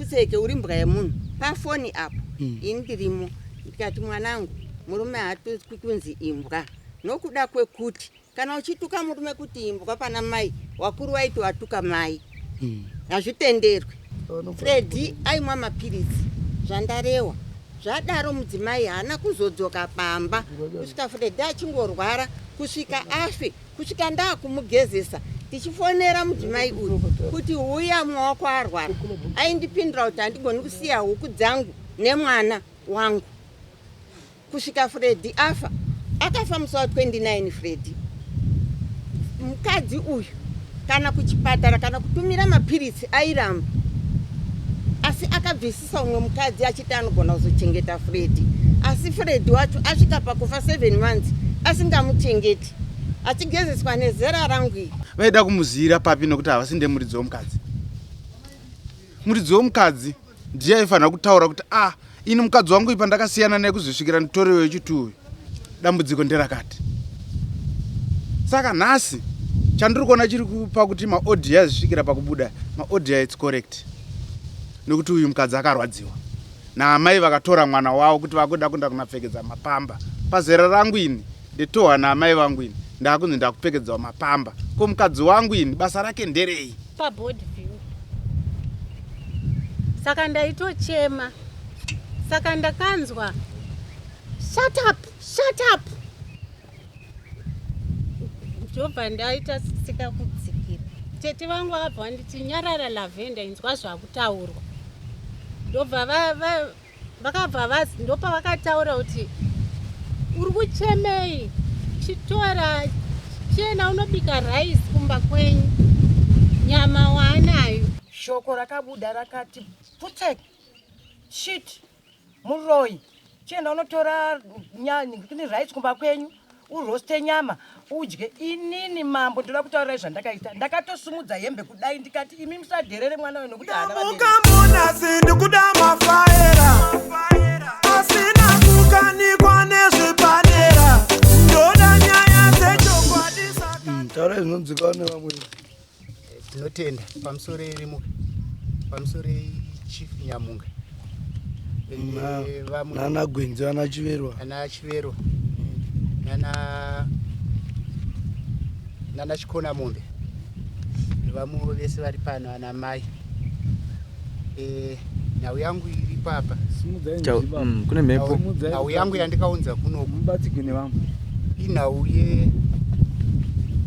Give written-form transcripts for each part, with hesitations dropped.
Pfutseke uri mbwa yemunhu pafoni apo ini ndirimo. Ndikati mwanangu murume haatutswi kunzi imbwa nokuda kwekuti kana uchituka murume kuti imbwa pana mai wakuru waiti watuka mai hazvitenderwi. Freddy aimwa mapiritsi zvandarewa. Zvadaro mudzimai haana kuzodzoka pamba kusvika Freddy achingorwara kusvika afe kusvika ndakumugezesa tichifonera mudzimai uyu kuti huya maoko arwara. Aindipindura kuti handigoni kusiya huku dzangu nemwana wangu kusvika Freddy afa. Akafa musi wa 29 Freddy. Mukadzi uyu kana kuchipatara kana kutumira mapiritsi airamba, asi akabvisisa umwe mukadzi achiti anogona kuzochengeta Freddy, asi Freddy wacho asvika pakufa 7 months asingamuchengeti, achigezeswa nezera rangu iri. Vaida kumuziyira papi nokuti havasi ndemuridzi womukadzi. Muridzi womukadzi ndiye aifanira kutaura kuti ah, ini mukadzi wangu ipa ndakasiyana naye kuzosvikira nditorewo yechitu uyu, dambudziko nderakati. Saka nhasi chandiri kuona chiri kupa kuti maaudio azvisvikira pakubuda maaudio, it's correct, nekuti uyu mukadzi akarwadziwa naamai vakatora mwana wavo kuti vakuda kuenda kunapfekedza mapamba. Pazera rangu ini nditohwa naamai vangu, ini ndakunzi ndakupfekedzawo mapamba. Ko mukadzi wangu ini basa rake nderei? Pabody view. Saka ndaitochema, saka ndakanzwa, "Shut up, shut up." Ndobva ndaita sika kudzikira. Tete vangu vakabva vanditi, "Nyarara Lavenda, inzwa zvakutaurwa." Ndobva vakabva vazi, ndopavakataura kuti, "Uri kuchemei? Chitora chienda unobika rice kumba kwenyu, nyama waanayo." Shoko rakabuda rakati, "Putsek, shit, muroyi, chienda unotora kune rice kumba kwenyu, uroste nyama udye." Inini mambo, ndoda kutaurirai zvandakaita. Ndakatosumudza hembe kudai, ndikati, "Imi musadherere mwana uyu nokuti haana vabereki." Mukamunasi ndikuda mafaera asina kukanikwa nezvepadera, ndoda nyaya dzechokwadi saka Taurai zvinonzwikawo nevamwe. Tinotenda. Pamusoro irimuka, pamusoro Chief Nyamunga. Vamwe Nana Gwenzi, vana Chiverwa. Ana Chiverwa, nana Chikona Mombe, vamwe vese vari pano, ana mai. Nhau yangu iri papa Simudzai. Kune mhepo. Nhau yangu yandikaunza kunoku Mubatsigwe nevamwe. Inhau ye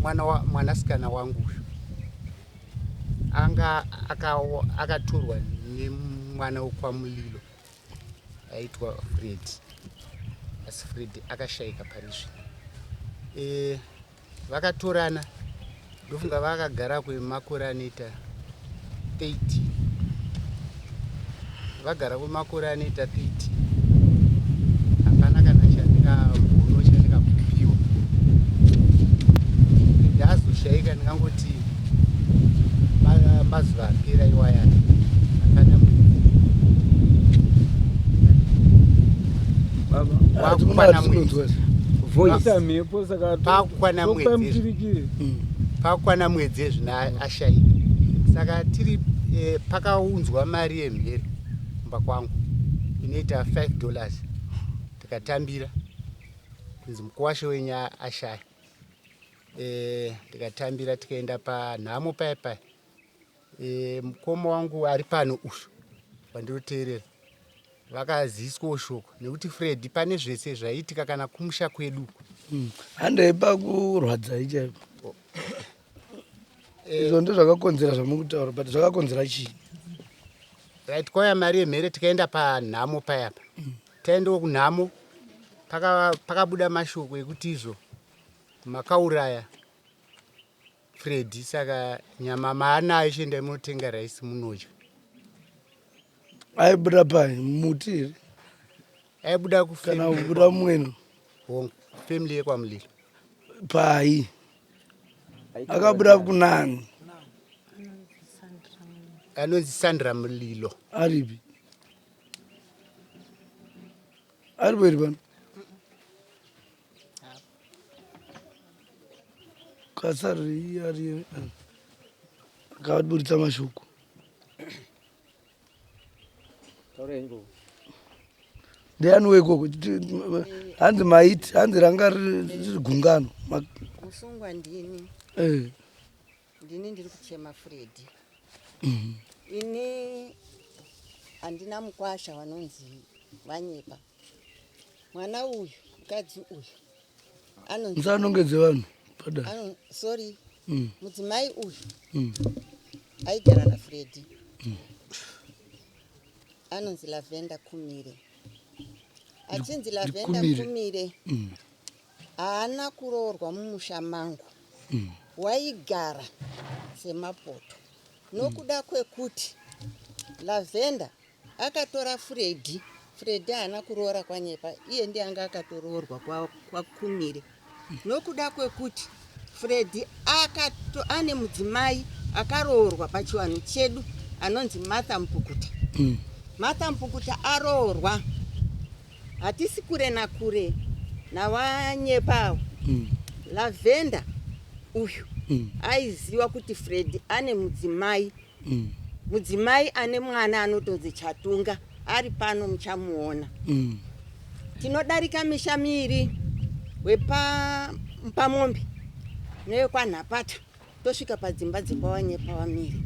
mwana wa mwanasikana wangu uyu anga akatorwa nemwana wekwaMulilo aitwa Fred, asi Fred akashayika pari zvino. Vakatorana, ndofunga vakagara kwemakore anoita 30. Vagara kwemakore anoita 30, hapana kana chandingambono chandingambopiwa. Ndazoshayika, ndingangoti mazuva apera iwaya, hapana mwedzi. Wakukwana mwedzi. Voice. Mhepo saka Pakukwana tokupai mwedzi. Muturikire. Pakukwana mwedzi ezvino ashayika. Saka tiri pakaunzwa mari yemhere kumba kwangu inoita $5, tikatambira kunzi mukuwasha wenyu ashaya. Tikatambira, tikaenda panhamo paya paya. Mukoma wangu ari pano uyu wandinoteerera vakaziviswawo shoko nekuti Fred pane zvese zvaiitika kana kumusha kwedu. Handei pakurwadzai chaipo. Izvo ndozvakakonzera zvamukutaura, but zvakakonzera chii? Right, kwauya mari yemhere, tikaenda panhamo payapa. Taendawo kunhamo, pakabuda mashoko ekuti izvo makauraya Freddy, saka nyama maanayo, chiendai munotenga raisi munodya. Aibuda pai? Muti here? Aibuda. Kana kubuda mumweno? Hongu, family yekwaMulilo. Pai akabuda kunani? Anonzi Sandra Mulilo. Aripi? Aripo here pano? Kasari ari akaburitsa mashoko. Ndiani wekoko? Hanzi maiti, hanzi ranga riri gungano. Musungwa ndini. Ndini ndiri kuchema Freddy. Ini handina mukwasha vanonzi vanyepa. Mwana uyu, mukadzi uyu anonzi Musanongedze vanhu pada. Sorry. Mudzimai uyu aigara naFreddy. Anonzi Lavenda Kumire. Achinzi Lavenda Ndikumire. Kumire. Haana kuroorwa mumusha mangu. Waigara semapoto. Nokuda kwekuti Lavenda akatora Freddy. Freddy haana kuroora kwanyepa, iye ndiye anga akatoroorwa kwaKumire. Nokuda kwekuti Freddy ane mudzimai akaroorwa pachivanhu chedu anonzi Martha Mupukuta. Martha Mupukuta aroorwa, hatisi kure nakure nawanyepawo. Lavenda uyu aiziva kuti Freddy ane mudzimai. Mudzimai ane mwana anotonzi Chatunga, ari pano muchamuona. Tinodarika misha miiri, wepamombe newekwanhapata, tosvika padzimba dzekwawanyepa wamiri.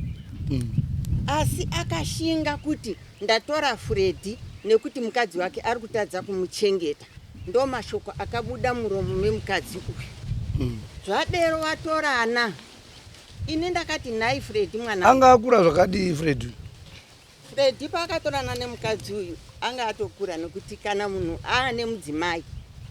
Asi akashinga kuti ndatora Freddy nekuti mukadzi wake ari kutadza kumuchengeta. Ndo mashoko akabuda muromo memukadzi uyu. Zvadero vatorana. Ini ndakati nhai Freddy mwana. Anga akura zvakadii Freddy? Freddy paakatorana nemukadzi uyu anga atokura, nekuti kana munhu aane mudzimai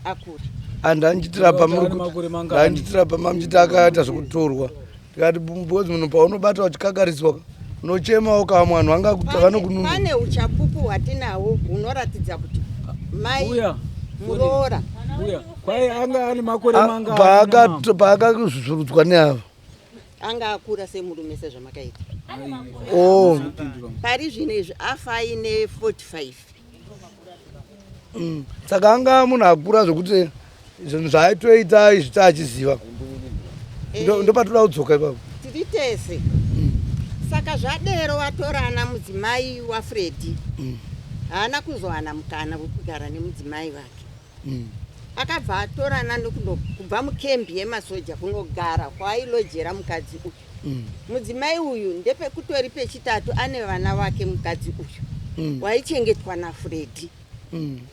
akura. Andandichitirapa muri Ane makore mangani? Ndandichitirapa mamuchiti akaita zvekutorwa. Ndikati because munhu paunobata uchikakariswa unochemawo, kavamwe vanhu vanokununura. Pane uchapupu hwatinahwo hunoratidza kuti mai Uya. muroora. Uya. Kwai anga ane makore mangani? Namama? Paakazvurudzwa neava. Anga akura semurume sezvamakaita. Oh. Pari zvino izvi afa aine 45. Saka anga munhu akura zvekuti zvinhu zvaaitoita izvi achiziva. Ndopatoda kudzoka ipapo. Tiri tese. Saka zvadero vatorana, mudzimai waFreddy haana kuzowana mukana wekugara nemudzimai wake. Akabva atorana kubva mukembi yemasoja kunogara kwaailojera mukadzi uyu. Mudzimai uyu ndepekutori pechitatu ane vana vake mukadzi uyu. Waichengetwa naFreddy.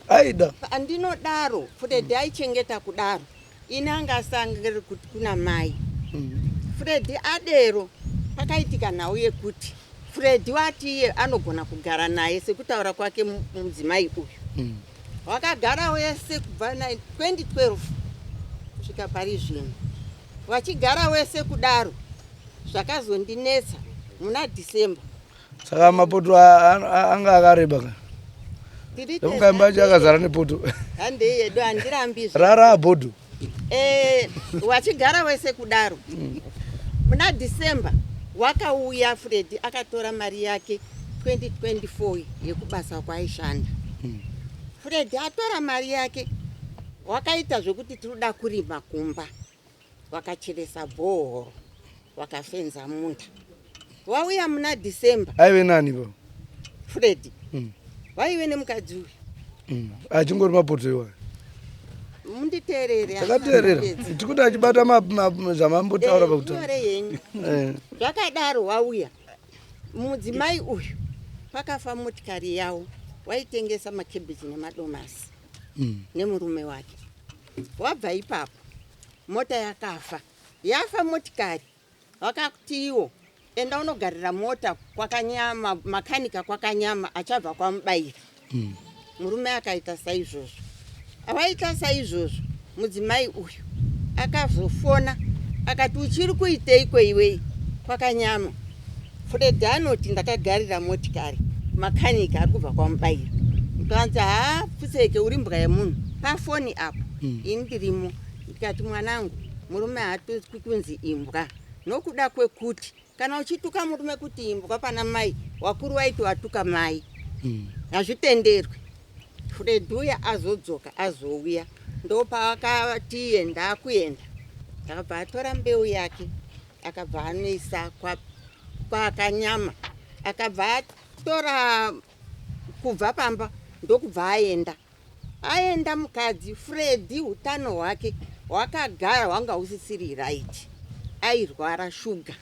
Aida. Andinodaro Freddy aichengeta kudaro, ini anga asangeri kuti kuna mai. Freddy adero pakaitika nhau yekuti Freddy wati iye anogona kugara naye sekutaura kwake mudzimai uyu. Wakagara wese kubva 2012 kusvika pari zvino vachigara wese kudaro. Zvakazondinetsa muna Dhisemba. Saka mapoto anga akareba ka? Tiri Ndomukaimba acho akazara nepoto. Handei yedu, handirambi. Rara abhodho. Wachigara wese kudaro, muna Dhisemba wakauya Freddy akatora mari yake 2024 yekubasa kwaaishanda. Freddy atora mari yake, wakaita zvekuti tinoda kurima kumba, wakacheresa bhohoro, wakafenza munda. Wauya muna Dhisemba. Aive nani pa? Freddy vaive nemukadzi uyu. Achingori mapoto iwayo. Munditeerere. Takateerera, tikuti achibata zvamambotaura pakutanga. Nyore yenyu. Zvakadaro wauya mudzimai uyu, pakafa motikari yavo. Waitengesa makebhiji nemadomasi nemurume wake. Wabva ipapo mota yakafa. Yafa motikari, vakati iwo enda unogarira mota kwakanyama, makanika kwakanyama achabva kwamubayira. Murume akaita saizvozvo. Awaita saizvozvo, mudzimai uyu akazofona akati, "Uchiri kuiteiko iwei kwakanyama?" Fred anoti, "Ndakagarira motikari, makanika ari kubva kwamubayira." Kanzi, "Haa, pfutseke, uri mbwa yemunhu." Pafoni apo ini ndirimo. Ndikati, "Mwanangu, murume haatuki kunzi imbwa, nokuda kwekuti kana uchituka murume kuti imbwa pana mai, wakuru waiti watuka mai, hazvitenderwi." Fred uya azodzoka, azouya, ndopaakati iye ndaakuenda. Akabva atora mbeu yake, akabva anoisa kwaakanyama, akabva atora. Kubva pamba ndokubva aenda. Aenda mukadzi, Freddy utano hwake hwakagara hwanga husisiri right. Airwara shuga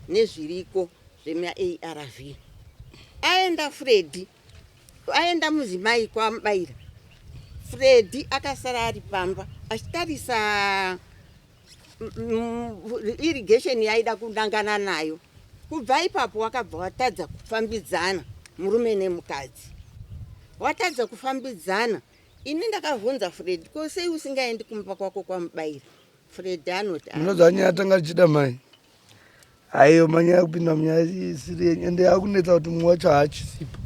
nezviriko zvemaARV. Aenda Freddy, aenda mudzimai kwaMubaira. Freddy akasara ari pamba achitarisa irrigation yaida kunangana nayo. Kubva ipapo wakabva watadza kufambidzana murume nemukadzi. Watadza kufambidzana. Ini ndakavhunza Fred, ko sei usingaendi kumba kwako kwaMubaira? Fred anoti Munoziva nyaya tanga tichida mai Aiyo manyaya kupinda munyaya isiri yenyu ende yakunetsa kuti mumwe wacho haachisipo.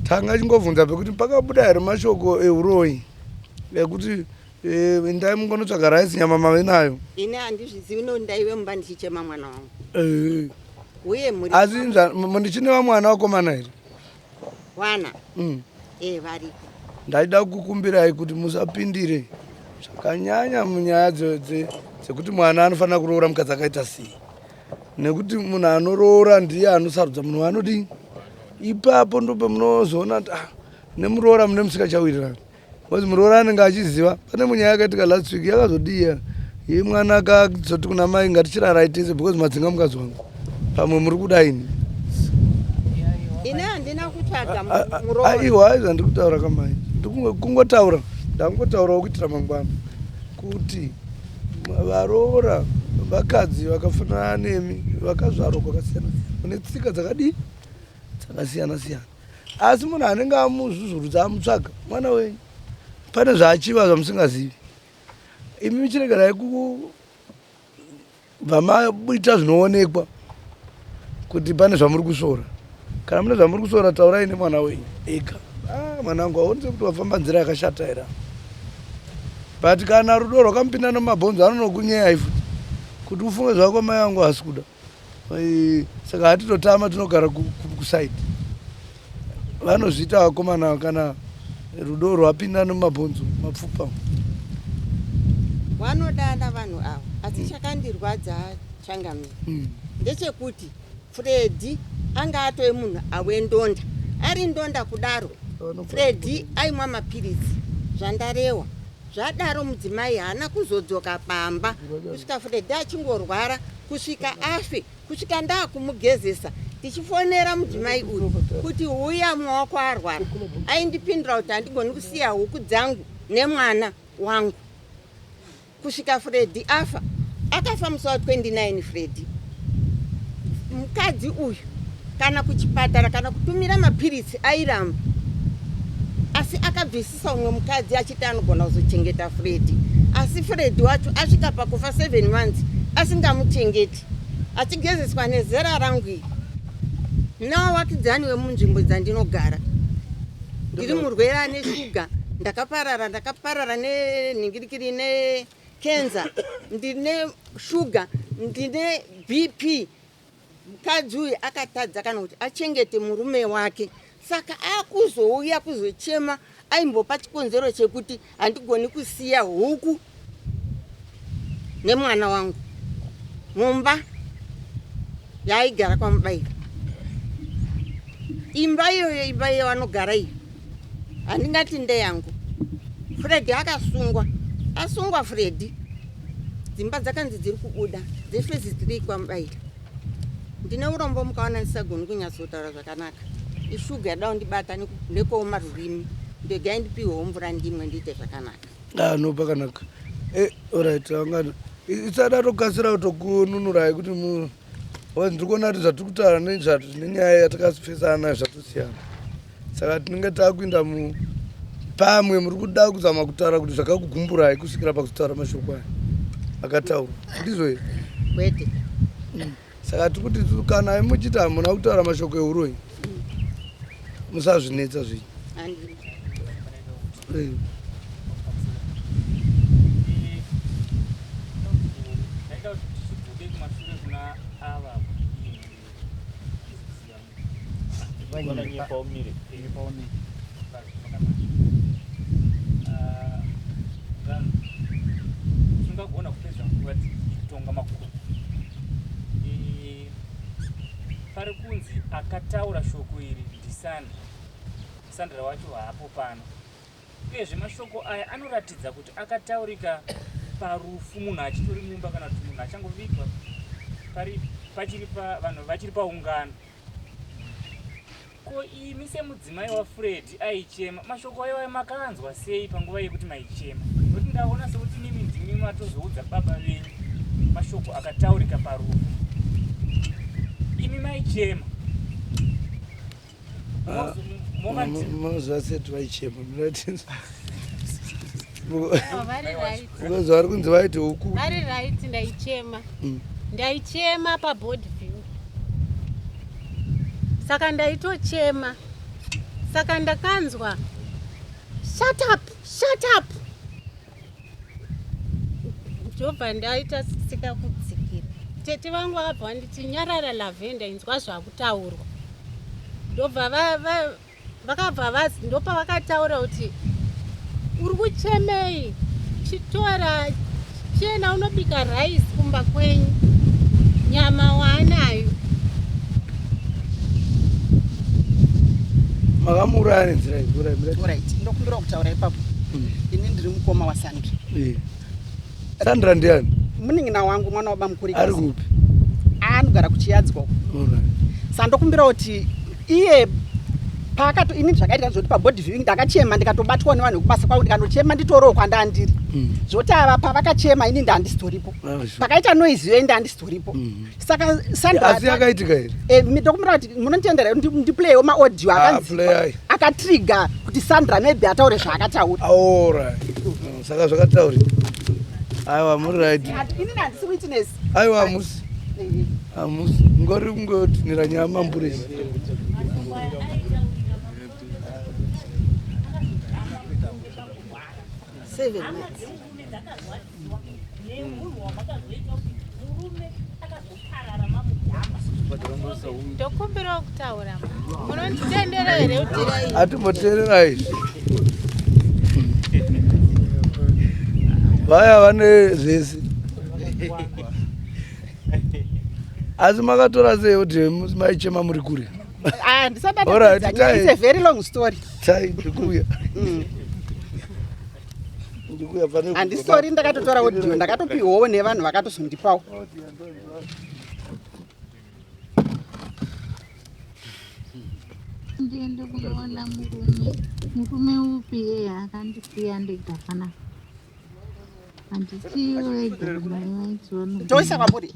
Tanga chingovhunza pekuti pakabuda here mashoko euroyi ekuti eh, endai mungonotsvaga rice nyama mave nayo. Ini handizvizivi no ndaive mumba ndichichema mwana wangu. Eh. Uye muri Asi ndichine vamwe vana vakomana here? Wana. Eh variko. Ndaida kukumbirai kuti musapindire zvakanyanya munyaya dzekuti mwana anofanira kuroora mukadzi akaita sei nekuti munhu anoroora ndiye anosarudza munhu waanodii ipapo ndopamunozoona kuti ah, nemuroora mune musingachawirirani Because muroora anenge achiziva pane munyaya yakaitika last week yakazodiya ye mwana akazoti kuna mai ngatichirarai tese because madzinga mukadzi wangu pamwe muri kuda ini ini handina kutsvaga muroora aiwa aiwa ndiri kutaura kamai ndikungotaura ndangotaurawo kuitira mangwana kuti varoora vakadzi vakafanana nemi vakazvarwa kwakasiyana siyana mune tsika dzakadii dzakasiyana siyana asi munhu anenge amuzvuzvurudza amutsvaga mwana wenyu pane zvaachiva zvamusingazivi imi michiregerai kubva maita zvinoonekwa kuti pane zvamuri kusvora kana mune zvamuri kusvora taurai nemwana wenyu ega ah, mwana wangu aoni sekuti wafamba nzira yakashata here but kana rudo rwakamupinda nemabhonzo anonokunyeyai futi kuti ufunge zvako mai vangu hasi kuda Saka hatitotama tinogara kusaidi vanozviita vakomana kana rudo rwapinda nemumabhonzo mapfupa vanodana vanhu ava asi mm. chakandirwadza changamire mm. ndechekuti fredi anga atove munhu awe ndonda ari ndonda kudaro fredi aimwa mapiritsi zvandarewa Zvadaro mudzimai haana kuzodzoka pamba kusvika Freddy achingorwara kusvika afe kusvika ndaakumugezesa tichifonera mudzimai uyu kuti huya maoko arwara. Aindipindura kuti handigoni kusiya huku dzangu nemwana wangu kusvika Freddy afa. Akafa musi wa 29 Freddy. Mukadzi uyu kana kuchipatara kana kutumira mapiritsi airamba asi akabvisisa umwe mukadzi achiti anogona kuzochengeta Freddy asi Freddy wacho asvika pakufa 7 months asingamuchengeti achigezeswa nezera rangu iri navavakidzani vemunzvimbo dzandinogara ndiri murwere ane shuga ndakaparara ndakaparara nenhingirikiri nekenza ndine shuga ndine bp Mukadzi uyu akatadza kana kuti achengete murume wake saka akuzouya kuzochema aimbopa chikonzero chekuti handigoni kusiya huku nemwana wangu mumba yaaigara kwamubaira imba iyoyo imba iyo vanogara iyo handingati ndeyangu fredi akasungwa asungwa fredi Dzimba dzakanzi dziri kubuda dzefezi 3 kwaMubaira. Ndine urombo mukaona ndisagoni kunyatsotaura zvakanaka. Ishuga yada kundibata nekuoma rurimi. Ndegai ndipihwewo mvura ndimwe ndiite zvakanaka. Ah, no pakanaka. Eh, alright, anga isada tokasira kutokununurai kuti mu Because ndiri kuona kuti zvatiri kutaura nenyaya yatakafesana nayo zvatosiyana. Saka tinenge takuinda mu pamwe muri kuda kuzama kutaura kuti zvakakugumburai kusvikira pakuzotaura mashoko aya akataurwa ndizvo here? Kwete. Saka tiri kuti kana muchiti hamuna kutaura mashoko euroyi musazvinetsa zvenyu. Handina. Eh. Tingagona kupedza nguva tichitonga makuhwa. Pari kunzi akataura shoko iri ndisani. Sandra wacho haapo pano. Uyezve mashoko aya anoratidza kuti akataurika parufu munhu achitori mumba kana kuti munhu achangovigwa pari pachiri pa vanhu vachiri paungano. Ko imi semudzimai waFred aichema mashoko aiwayo makaanzwa sei panguva yekuti maichema? Nokuti ndaona sekuti imimi ndimi matozoudza baba venyu mashoko akataurika parufu. Imi maichema. Ah, munoziva sei vaichema munoziva vari kunzi vaiti huku vari right ndaichema mm. ndaichema paboard view saka ndaitochema saka ndakanzwa shut up shut up ndobva ndaita sika kudzikira tete vangu vakabva vanditi nyarara lavenda inzwa zvakutaurwa ndobva vakabva ndopavakataura kuti uri kuchemei chitora chienda unobika rice kumba kwenyu nyama waanayo makamuuraya nenzira iyi ndokumbira kutaura ipapo hmm. ini ndiri mukoma wasandra eh. sandra ndiani munin'ina wangu mwana wabamukuru ari kupi anogara kuchiyadzwa sandokumbira kuti iye paakato ini zvakaitika zvoti pabody viewing ndakachema ndikatobatwa nevanhu vekubasa kwangu ndikanochema nditorowo kwandandiri mm. zvoti ava pavakachema ini ndandisitoripo ah, pakaita noise yo ndandisitoripo mm. saka sandra yakaitika here eh, ndokumbira kuti munonditendera ndiplayewo maaudio ah, akanzi akatrigger kuti sandra maybe ataure zvaakataura mm, saka zvakataurika aiwa muri right inini handisi witness aiwa hamusi hamusi ngori kungotinira nyaya mamburesi Seven months. Ndokumbirawo kutaura. Munonditendera here kuti atimboteerera izvi vaya vane zvese asi makatora sei kuti maichema muri kure ah, ndisati a very long story tai ndikuuya mm. handisori ndakatotora audio ndakatopiwawo nevanhu vakatozondipawo ndiende kunoona murume murume upi yeye akandisiya ndega pana Toisa kwamuri.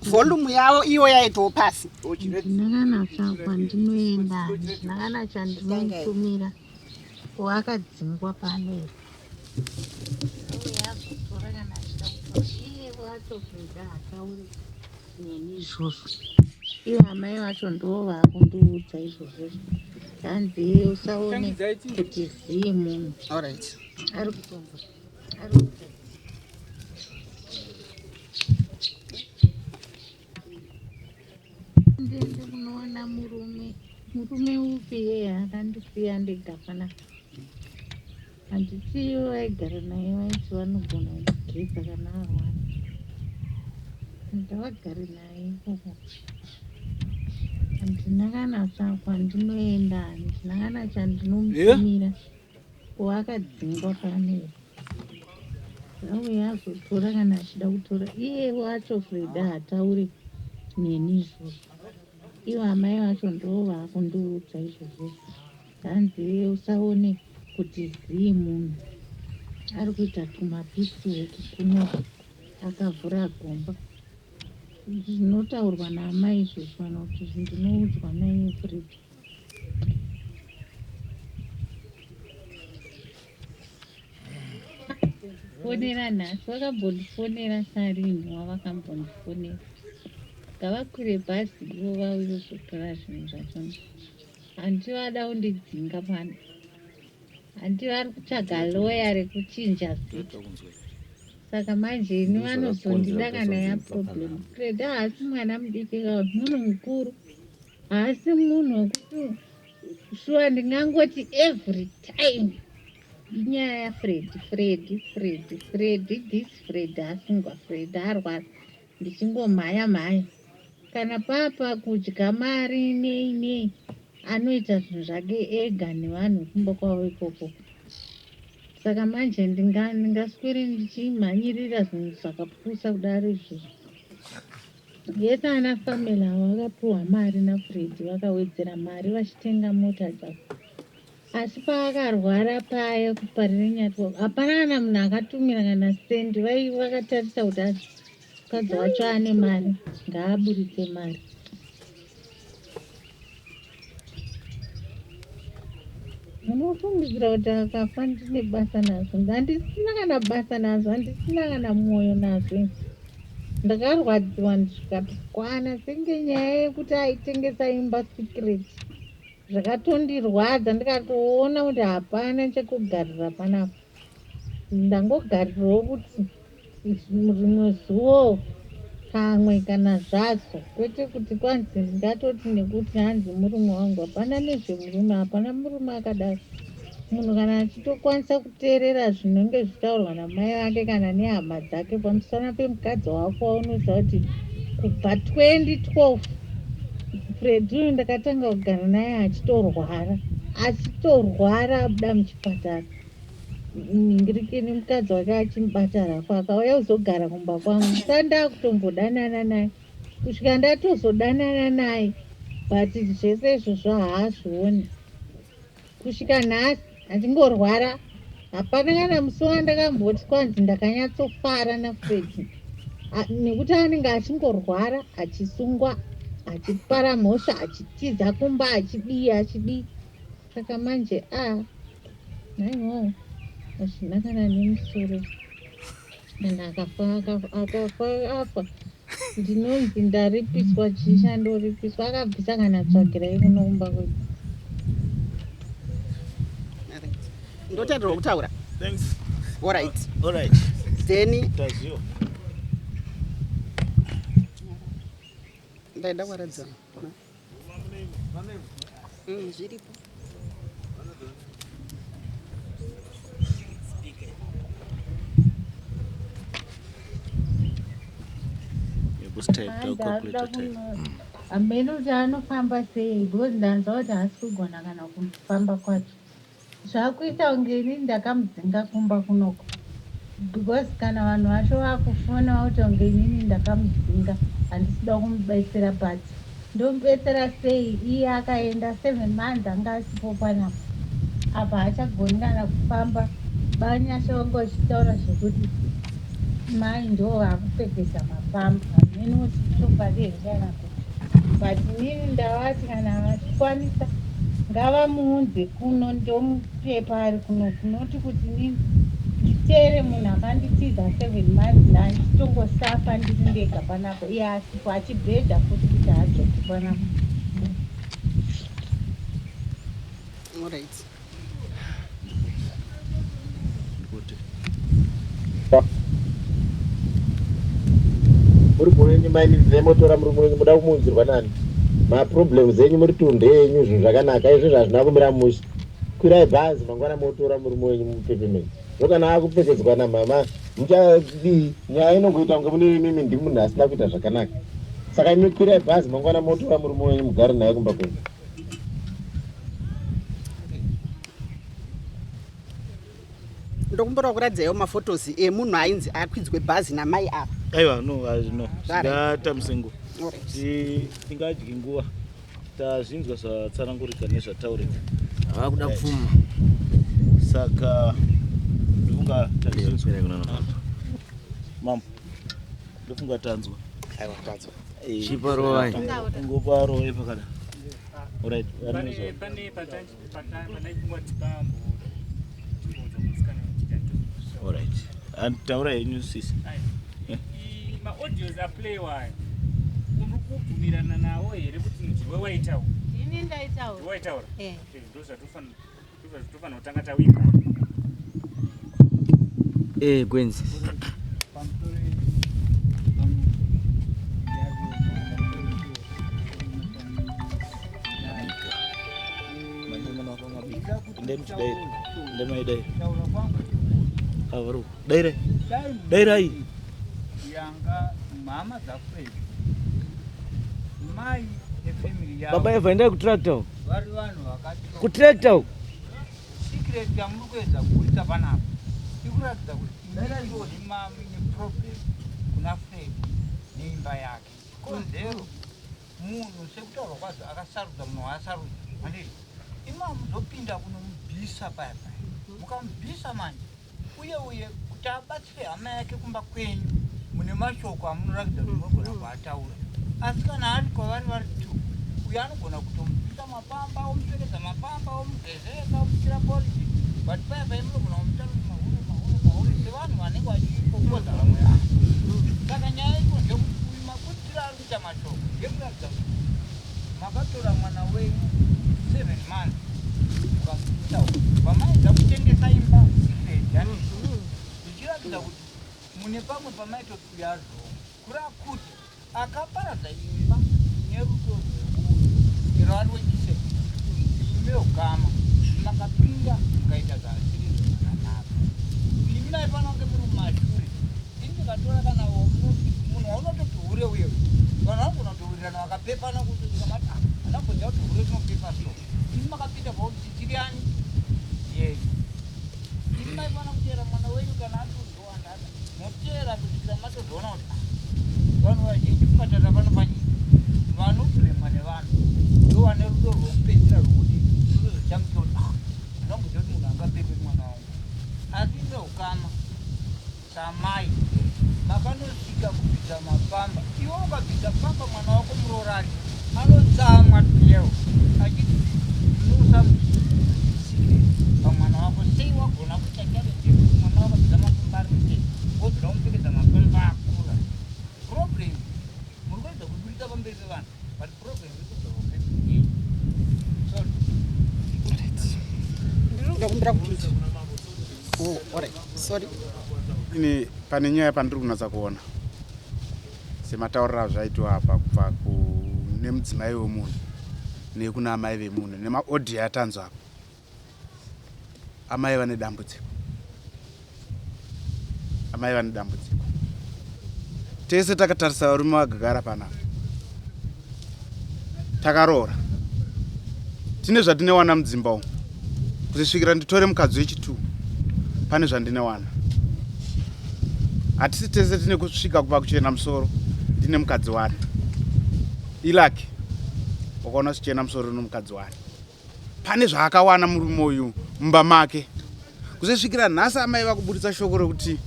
Volume yavo iyo yaitoo pasi. Ndina kana kwandinoenda, ndina kana chandinotumira. Wakadzingwa pano here? Uya azotora kana achida kutora. Iye wacho kuda hatauri neni izvozvo. Ivo amai vacho ndivo vakundiudza izvozvo. Hanzi iye usaone kuti zii munhu. Alright. Ari kutombo. Ari Ndiende kunoona murume. Murume upi iye akandisiya ndega panapa. Handiti ivo vaigara naye vaiti vanogona kumugeza kana arwara. Ndavagare naye ikoko. Handina kana kwandinoenda, handina kana chandinomutumira. Ko akadzingwa pano here? Auya azotora kana achida kutora. Iye wacho Freda haataure neni izvozvo. Ivo amai vacho ndivo vakundiudza izvozvo. Hanzi iwe usaone kuti zii munhu ari kuita tumapiece work kuno akavhura gomba. Zvinotaurwa naamai izvozvo kana kuti ndinoudzwa naiye Fred. Fonera nhasi vakambondifonera sarini wavakambondifonera. Ngavakwire bhazi ivo vauye kuzotora zvinhu zvachona. Hanti vada kundidzinga pano. Hanti vari kutsvaga loya rekuchinja zita. Saka manje ini vanozondida kana yaproblem. Freda haasi mwana mudiki ka munhu mukuru. Haasi munhu wekuti shuwa ndingangoti every time inyaya yafredi fredi fredi fredi this fredi asungwa fredi arwara ndichingomhanya mhanya. Kana papa kudya mari nei nei anoita zvinhu zvake ega nevanhu vekumba kwavo ikoko. Saka manje ndingaswere ndichimhanyirira zvinhu zvakapusa kudaro izvozvo. Yese ana family avo vakapiwa mari naFreddy vakawedzera mari vachitenga mota dzavo. Asi paakarwara paya kuParirenyatwa hapana kana munhu akatumira kana sendi vakatarisa kuti mukadzi wacho ane mari ngaaburitse mari. Munofungidzira kuti akafa ndine basa nazvo? Handisina kana basa nazvo, handisina kana mwoyo nazvo. Ndakarwadziwa ndikatokwana senge nyaya yekuti aitengesa imba secret. Zvakatondirwadza ndikatoona kuti hapana chekugarira panapa. Ndangogarirawo kuti rimwe zuwo pamwe kana zvazo kwete kuti kwanzi ndingatoti nekuti hanzi murume wangu hapana nezvemurume hapana murume akadaro munhu kana achitokwanisa kuteerera zvinenge zvichitaurwa namai vake kana nehama dzake pamusana pemukadzi wako waunoziva kuti kubva 2012 Freddy uyu ndakatanga kugara naye achitorwara achitorwara abuda muchipatara Nhingirikini mukadzi wake achimubata rafu akauya kuzogara kumba kwangu sa ndakutombodanana naye kusvika ndatozodanana naye but zvese izvozvo haazvioni kusvika nhasi achingorwara hapana kana musi wandakamboti kwanzi ndakanyatsofara nafredi nekuti anenge achingorwara achisungwa achipara mhosva achitiza kumba achidii achidii Saka manje a naiwo hazvina kana nemusoro kana akafa akafa afa ndinonzi ndaripiswa chii chandoripiswa akabvisa kana tsvagirai kuno kumba kwedu. Ndotenderwa kutaura. Thanks. All right. All right. Then Taziwa. Ndaida kuwaradza. Zviripo. Hameno kuti anofamba sei because ndanzwa kuti haasi kugona kana kufamba kwacho. Zvakuita kunge inini ndakamudzinga kumba kunoko because kana vanhu vacho vakufona vakuita kunge inini ndakamudzinga handisida kumubetsera but ndomubetsera sei iye akaenda seven months anga asipo panapa apa haachagoni kana kufamba banyasha vanga vachitaura zvekuti mai ndo vakupfekesa mapamba hameno kuti chokwadi here kana kuti but inini ndavati kana vachikwanisa ngavamuunze kuno ndomupepa ari kuno kunoti kuti inini nditeere munhu akanditiza seven months ndandichitongosafa ndiri ndega panapa iye asipo achibhedha futi kuti haadzoki panapa. Alright. Muri muvenyu maini motora muri muvenyu muda kumuunzirwa nani maproblems enyu muri tunde enyu zvinhu zvakanaka izvo zvazvina kumira mushe kwirai bhazi mangwana motora murume wenyu mupepemeni zvokana akupfekedzwa namama muchadii nyaya inongoita kunge mune imimi ndimunhu asina kuita zvakanaka saka imi kwirai bhazi mangwana motora murume wenyu mugare naye kumba kwenyu. Ndokumbirawo kuratidzaiwo mafotos emunhu ainzi akwidzwe bhazi namai ava. Aiwa no no tingatambise nguva tingadyi nguva tazvinzwa zvatsanangurika nezvataurika vakuda pfuma saka ndofunga tazvinzwa mambo ndofunga tanzwa aiwa tanzwa chiparovai ngoparovai pakada Alright, pane pane pandaifunga kuti pambo Alright. And taura henyu sisi. Maaudios aplaywa aya uri kubvumirana nawo here kuti ndiwe waitaura? Ini ndaitaura. Ndiwe waitaura? Eh. Ndozvatofanira kutanga tawinga. Eh, Gwenzi. Dairai. Yanga mhama dzaFred Mai nefamily yavo. Baba Eva endai kutractor uko. Vari vanhu vakati Kutractor uko. Secret yamuri kuedza kuburitsa panapa ikuratidza kuti imimi mune problem kuna Fred neimba yake. Chikonzero munhu sekutaurwa kwazvo akasarudza munhu waasarudza handiti imi hamuzopinda kunomubvisa paya paya mukamubvisa manje uye uye kuti abatsire hama yake kumba kwenyu mune mashoko amunoratidza kuti munogona kuataura asi kana ari kwavari vari two uyo anogona kutomubvisa mapamba omupfekedza mapamba omugezesa omusira poriji but paya paya munogona kumutaura kuti mahure mahure mahure sevanhu vanenge vachipopoza vamwe vanhu saka nyaya iko ndeyekuti uyu makudziro ari kuita mashoko ndekuratidza kuti makatora mwana wenyu seven months mukamubvisa uko pamaedza kutengesa imba secret zvichiratidza kuti mune pamwe pamaitoti uyu ari wrong kureva kuti akaparadza imba nerudo rweuyu chero ari wechiseki imi veukama makapinda mukaita zvaasiri zvakanaka imi maifanira kunge muri mumashure ini ndikatora kana munhu waunototi hure uye vanhu vanogona kutowirirana vakapepana kuti ndikamati ah, andamboziva kuti hure rinopepa so imi makapinda pakuti tiri ani yenyu imi maifanira kuteera mwana wenyu kana ati moteera kusvikira matozoona kuti ah, vanhu vazhinji kubatana pano panyika vanobremwa nevanhu ndo vane rudo rwekupedzisira rwokuti runozochamuka kuti ah, ndingamboziva kuti munhu angapepe mwana wangu asi neukama samai makanosvika kubvisa mapamba iwe ukabvisa pamba mwana wako muroorani anotsamwa leo achiti ndinosa pamwana wako sei wagona kuita challenge yekuti mwana wako abvisa mapamba ari mutete wozoda kumupfekedza mapamba akura problem muri kuedza kuburitsa pamberi pevanhu but problem iri kubva pafamily yenyu sorry. Ndokumbira kupinda. Oh, alright. Sorry. Ini pane nyaya pandiri kunatsa kuona sematauriro azvaitwa apa kubva kune mudzimai wemunhu nekuna amai vemunhu nemaaudio atanzwa apa amai vane dambudziko amai vane dambudziko tese takatarisa varume vagagara panapa takaroora tine zvatinewana mudzimba umu kuzosvikira nditore mukadzi wechitu pane zvandinewana hatisi tese tine kusvika kuva kuchena musoro ndine mukadzi wani ilaki wakaona zvichena musoro nomukadzi wani pane zvaakawana murume uyu mumba make kuzosvikira nhasi amai vakuburitsa shoko rekuti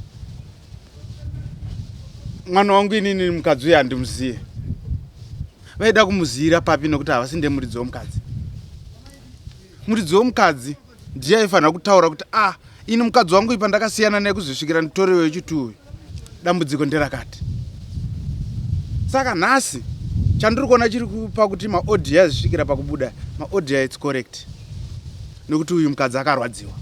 mwana wangu inini mukadzi uyu handimuziye vaida kumuziyira papi nokuti havasi ndemuridzi womukadzi muridzi womukadzi ndiye aifanira kutaura kuti ah ini mukadzi wangu ipa ndakasiyana naye kuzosvikira nditorewo yechitu uyu dambudziko nderakati saka nhasi chandiri kuona chiri kupa kuti maaudio azvisvikira pakubuda maaudio its correct nekuti uyu mukadzi akarwadziwa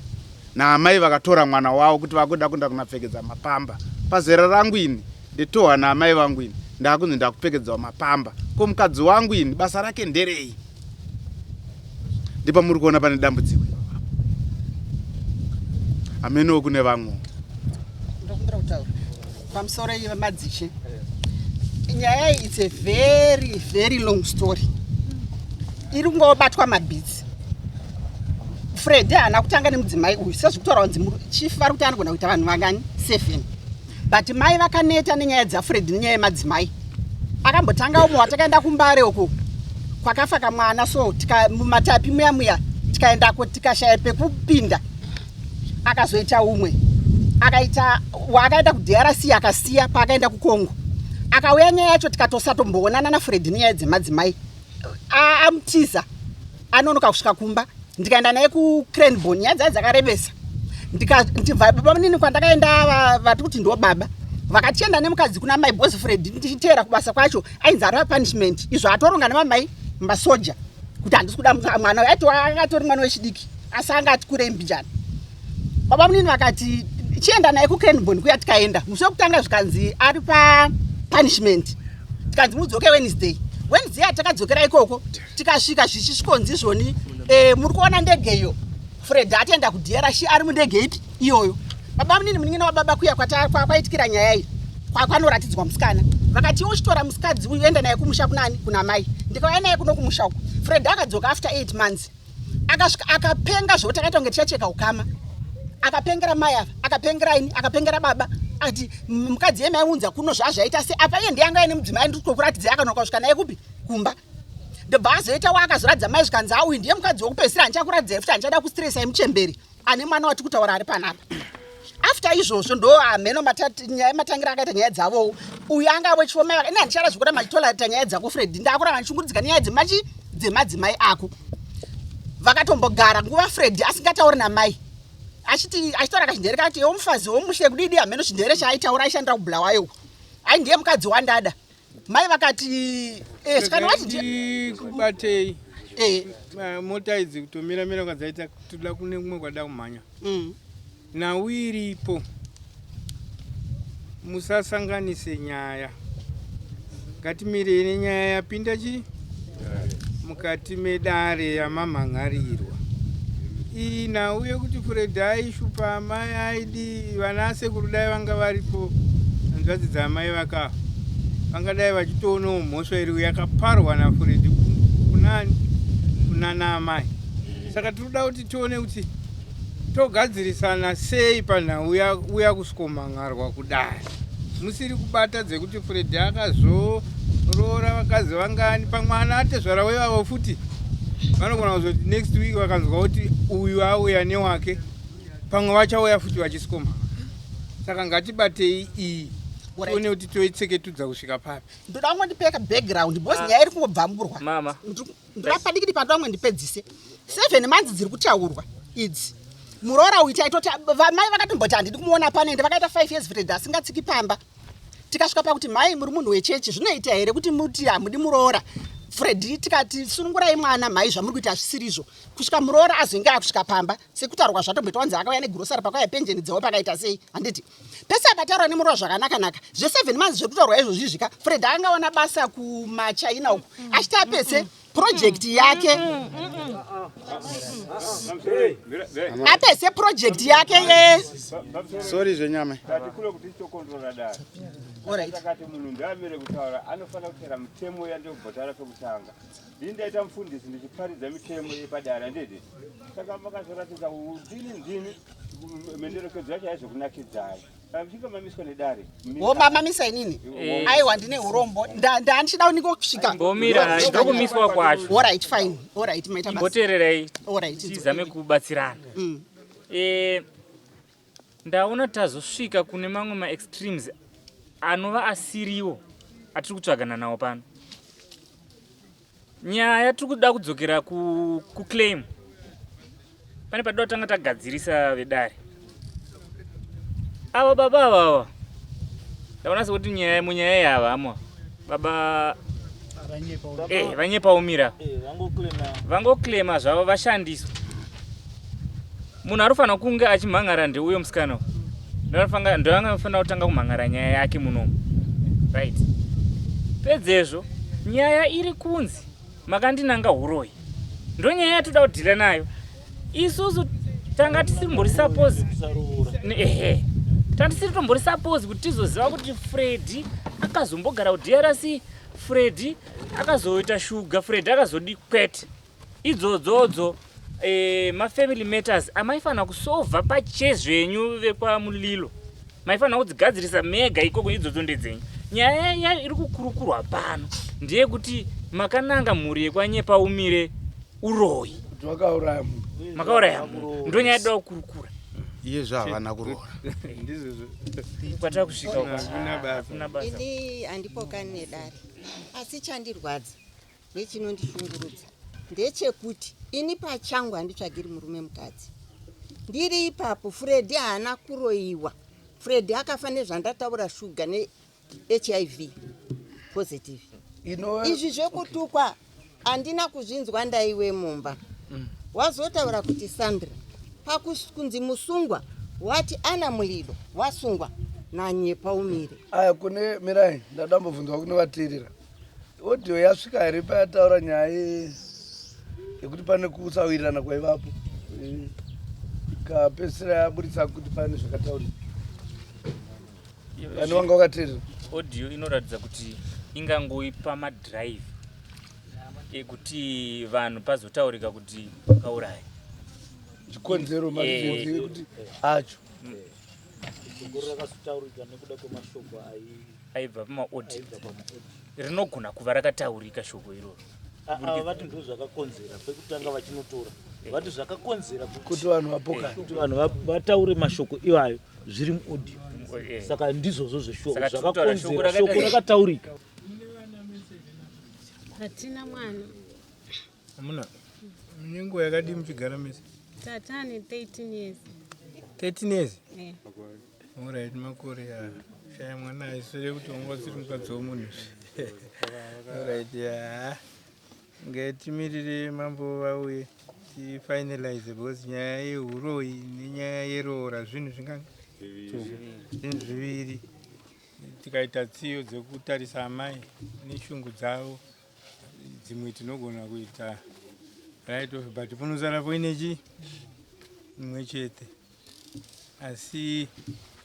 naamai vakatora mwana wavo kuti vakuda kuenda kunapfekedza mapamba pazera rangu ini nditohwa naamai vangu ini ndakunzi ndakupfekedzawo mapamba ko mukadzi wangu ini basa rake nderei ndipamuri kuona pane dambudziko hamenowo kune vamwe ndokumbira kutaura pamusoro ive madzishe nyaya iyi its a very very long story iri kungobatwa mabhitsi fred haana kutanga nemudzimai uyu sezvekutaura kunzi chief vari kuti anogona kuita vanhu vangani seven but mai vakaneta nenyaya dzafred nenyaya yemadzimai akambotanga umwe watakaenda kumbare uko kwakafa kamwana so tika mumatapi muya muya tikaendako tikashaya pekupinda akazoita umwe akaita waakaenda kudrc akasiya paakaenda kucongo akauya nyaya yacho tikatosatomboonana nafred nenyaya dzemadzimai amutiza anonoka kusvika kumba ndikaenda naye kucranbon nyaya dzaye dzakarebesa ndibva baba munini kwandakaenda vati kuti ndo baba vakatienda nemukadzi kuna mai boss fred ndichiteera kubasa kwacho ainzi ari papunishment izvo atoronga nemamai masoja kuti handisi kuda mwana aiti akatori mwana wechidiki asi anga ati kurei mbijana baba munini vakati chienda naye kucranbon kuya tikaenda musi wekutanga zvikanzi ari papunishment tikanzi mudzoke wednesday wednesday atakadzokera ikoko tikasvika zvichisvikonzi zvoni e, muri kuona ndege iyo fred atoenda kudrc ari mundege ipi iyoyo baba munini munin'ina wababa kuya kwaitikira nyaya iyi kwanoratidzwa musikana Vakati iwe uchitora musikadzi uyu enda naye kumusha kunani kuna mai. Ndikauya naye kuno kumusha uku. Fred akadzoka after 8 months. Akasvika akapenga zvekuti akaita kunge tichacheka ukama. Akapengera mai ava, akapengera ini, akapengera baba. Ati mukadzi yemai unza kuno zvazvaita se apa iye ndiye anga aine mudzimai ndiri kutokuratidza akanoka kusvika naye kupi kumba. Ndobva azoita waakazoratidza mai zvikanzi auyu ndiye mukadzi wekupedzisira handichakuratidzai futi handichada kustressa imuchemberi ane mwana wati kutaura ari panapa. After izvozvo ndo hameno nyaya matangira akaita nyaya dzavowo uyu anga avo chivo mai ini handichada zvekuda machitolarita nyaya dzako Fred ndakuramba ndichungurudzika nenyaya dzemachi dzemadzimai ako. Vakatombogara nguva Fred asingatauri namai achiti achitaura kachindere kati iwe mufazi womushe kudidi hameno chindere chaaitaura aishandira kubulawayo uko ai ndiye mukadzi wandada. Mai vakati eh, kana wati kubatei eh. Mota idzi kutomira mira kwadzaita toda kune kumwe kwada kumhanya. Nhau iripo musasanganise nyaya, ngatimirei nenyaya yapinda chi mukati medare yamamhan'arirwa. Iyi nhau yekuti Fred aishupa amai aidi vana asekuru dai vanga varipo hanzvadzi dzaamai vakafa vangadai vachitoonawo mhosva iri yakaparwa naFred kunani kunana amai. Saka tinoda kuti tione kuti togadzirisana sei panhau uya kusvikomhan'arwa kudare. Musiri kubata dzekuti Fred akazoroora vakadzi vangani pamwe ana atezvara wevavo futi vanogona kuzoti next week vakanzwa kuti uyu auya newake pamwe vachauya futi vachisvikomhan'ara. Saka ngatibatei iyi tione kuti toitseketudza kusvika papi. Ndoda kungondipeka background because nyaya iri kungobvamburwa. Mama. Ndoda padikidi panoda kumwe ndipedzise. 7 months dziri kutaurwa idzi. Muroora uyu taitoti mai vakatomboti handidi kumuona pano ende vakaita 5 years Fred asingatsiki pamba. Tikasvika pakuti mai muri munhu wechechi zvinoita here kuti muti hamudi muroora. Fred tikati sunungurai mwana mhai zvamuri kuita hazvisirizvo. Kusvika muroora azenge akusvika pamba sekutaurwa zvatomboitwa kunzi akauya negrosari pakauya penjeni dzavo pakaita sei handiti. Pese akataura nemuroora zvakanaka naka zve 7 months zvekutaurwa izvozvi zvika Fred angawana basa kumaChina uku achiti apese project yake apese project yake ye sorry zvenyama Tati kuti titokontrora dare. Takati munhu ngaamire kutaura anofanira kutera mitemo yandobhotara pekutanga. Ndini ndaita mufundisi ndichiparidza mitemo yepadare handiti? Saka makazoratidza ndini ndini menderekedzo yacho haizokunakidzai. Kana muchinge mamiswa nedare. Wo mamamisa inini? Aiwa ndine urombo. Ndandichida kuniko kusvika. Mbomira ndokumiswa kwacho. All right fine. All right maita basa. Imboteererai. All right. Tizame kubatsirana. Ndaona tazosvika kune mamwe maextremes anova asiriwo atiri kutsvagana nawo pano. Nyaya tiri kuda kudzokera kuclaim. Pane padoda tanga tagadzirisa vedare. Ava baba ava ava. Ndaona sekuti nyaya munyaya yava amwa. Baba vanyepa umira. Vangoclaima zvavo vashandiswa. Munhu anofanira kunge achimhan'ara ndeuyo musikana. Ndoanofanira kutanga kumhan'ara nyaya yake munomu. Right. Pedzezvo nyaya iri kunzi makandinanga huroyi. Ndonyaya yatoda kudhila nayo. Isusu tanga tisiri suppose ehe. Tanga tisiri tombori suppose kuti tizoziva kuti Freddy akazombogara kuDRC, Freddy akazoita shuga, Freddy akazodi kwete. Idzodzodzo mafamily matters amaifanira kusolva pachezvenyu vekwaMulilo. Maifanira kudzigadzirisa mega ikoko idzodzo ndedzenyu. Nyaya yayo iri kukurukurwa pano ndeyekuti makananga mhuri yekwanyepa umire uroyi. Kuti vakauraya munhu. Makauraya munhu. Ndonyaya yatoda kukurukura. Iye zvahavana kuroora. Ndizvozvo. Kwatava kusvika uko. Hakuna basa. Hakuna basa. Ini handipokani nedare. Asi chandirwadza nechinondishungurudza ndechekuti ini pachangu handitsvagiri murume mukadzi. Ndiri ipapo Freddy haana kuroyiwa. Freddy akafa nezvandataura shuga neHIV positive. Izvi zvekutukwa handina kuzvinzwa ndaiwe mumba. Wazotaura kuti Sandra pakunzi musungwa wati ana Mulilo wasungwa nanyepa umire. Aya kune mirai ndadambobvunzwa kune vateerera. Audio yasvika here payataura nyaya yekuti pane kusawirirana kwaivapo? Ikapedzisira yaburitsa kuti pane zvakataurika. Pane wanga wakateerera? Audio inoratidza kuti ingangoipa madrive ekuti vanhu pazotaurika kuti vakauraya. Chikonzero mari kuti acho. Shoko rakazotaurika nekuda kwemashoko aibva pamaaudio. Rinogona kuva rakataurika shoko iroro. Ava vati ndo zvakakonzera pekutanga vachinotora. Vati zvakakonzera kuti vanhu vapokane. Kuti vanhu vataure mashoko iwayo zviri muaudio. Saka ndizvozvo zveshuwa zvakakonzera shoko rakataurika. Hatina mwana. Amuna. Mune nguva yakadii muchigara mese? Tata ane 13 years. 13 years? Eh. Alright, makore ya. Shaya mwana aiswere kuti wanga usiri mukadzi wemunhu. Alright, ya. Ngatimirire mambo vauye tifinalize because nyaya yehuroyi nenyaya yeroora zvinhu zvingani? Zvinhu zviviri. Tikaita tsiyo dzekutarisa amai neshungu dzavo dzimwe tinogona kuita right off but punosara poine chi imwe chete asi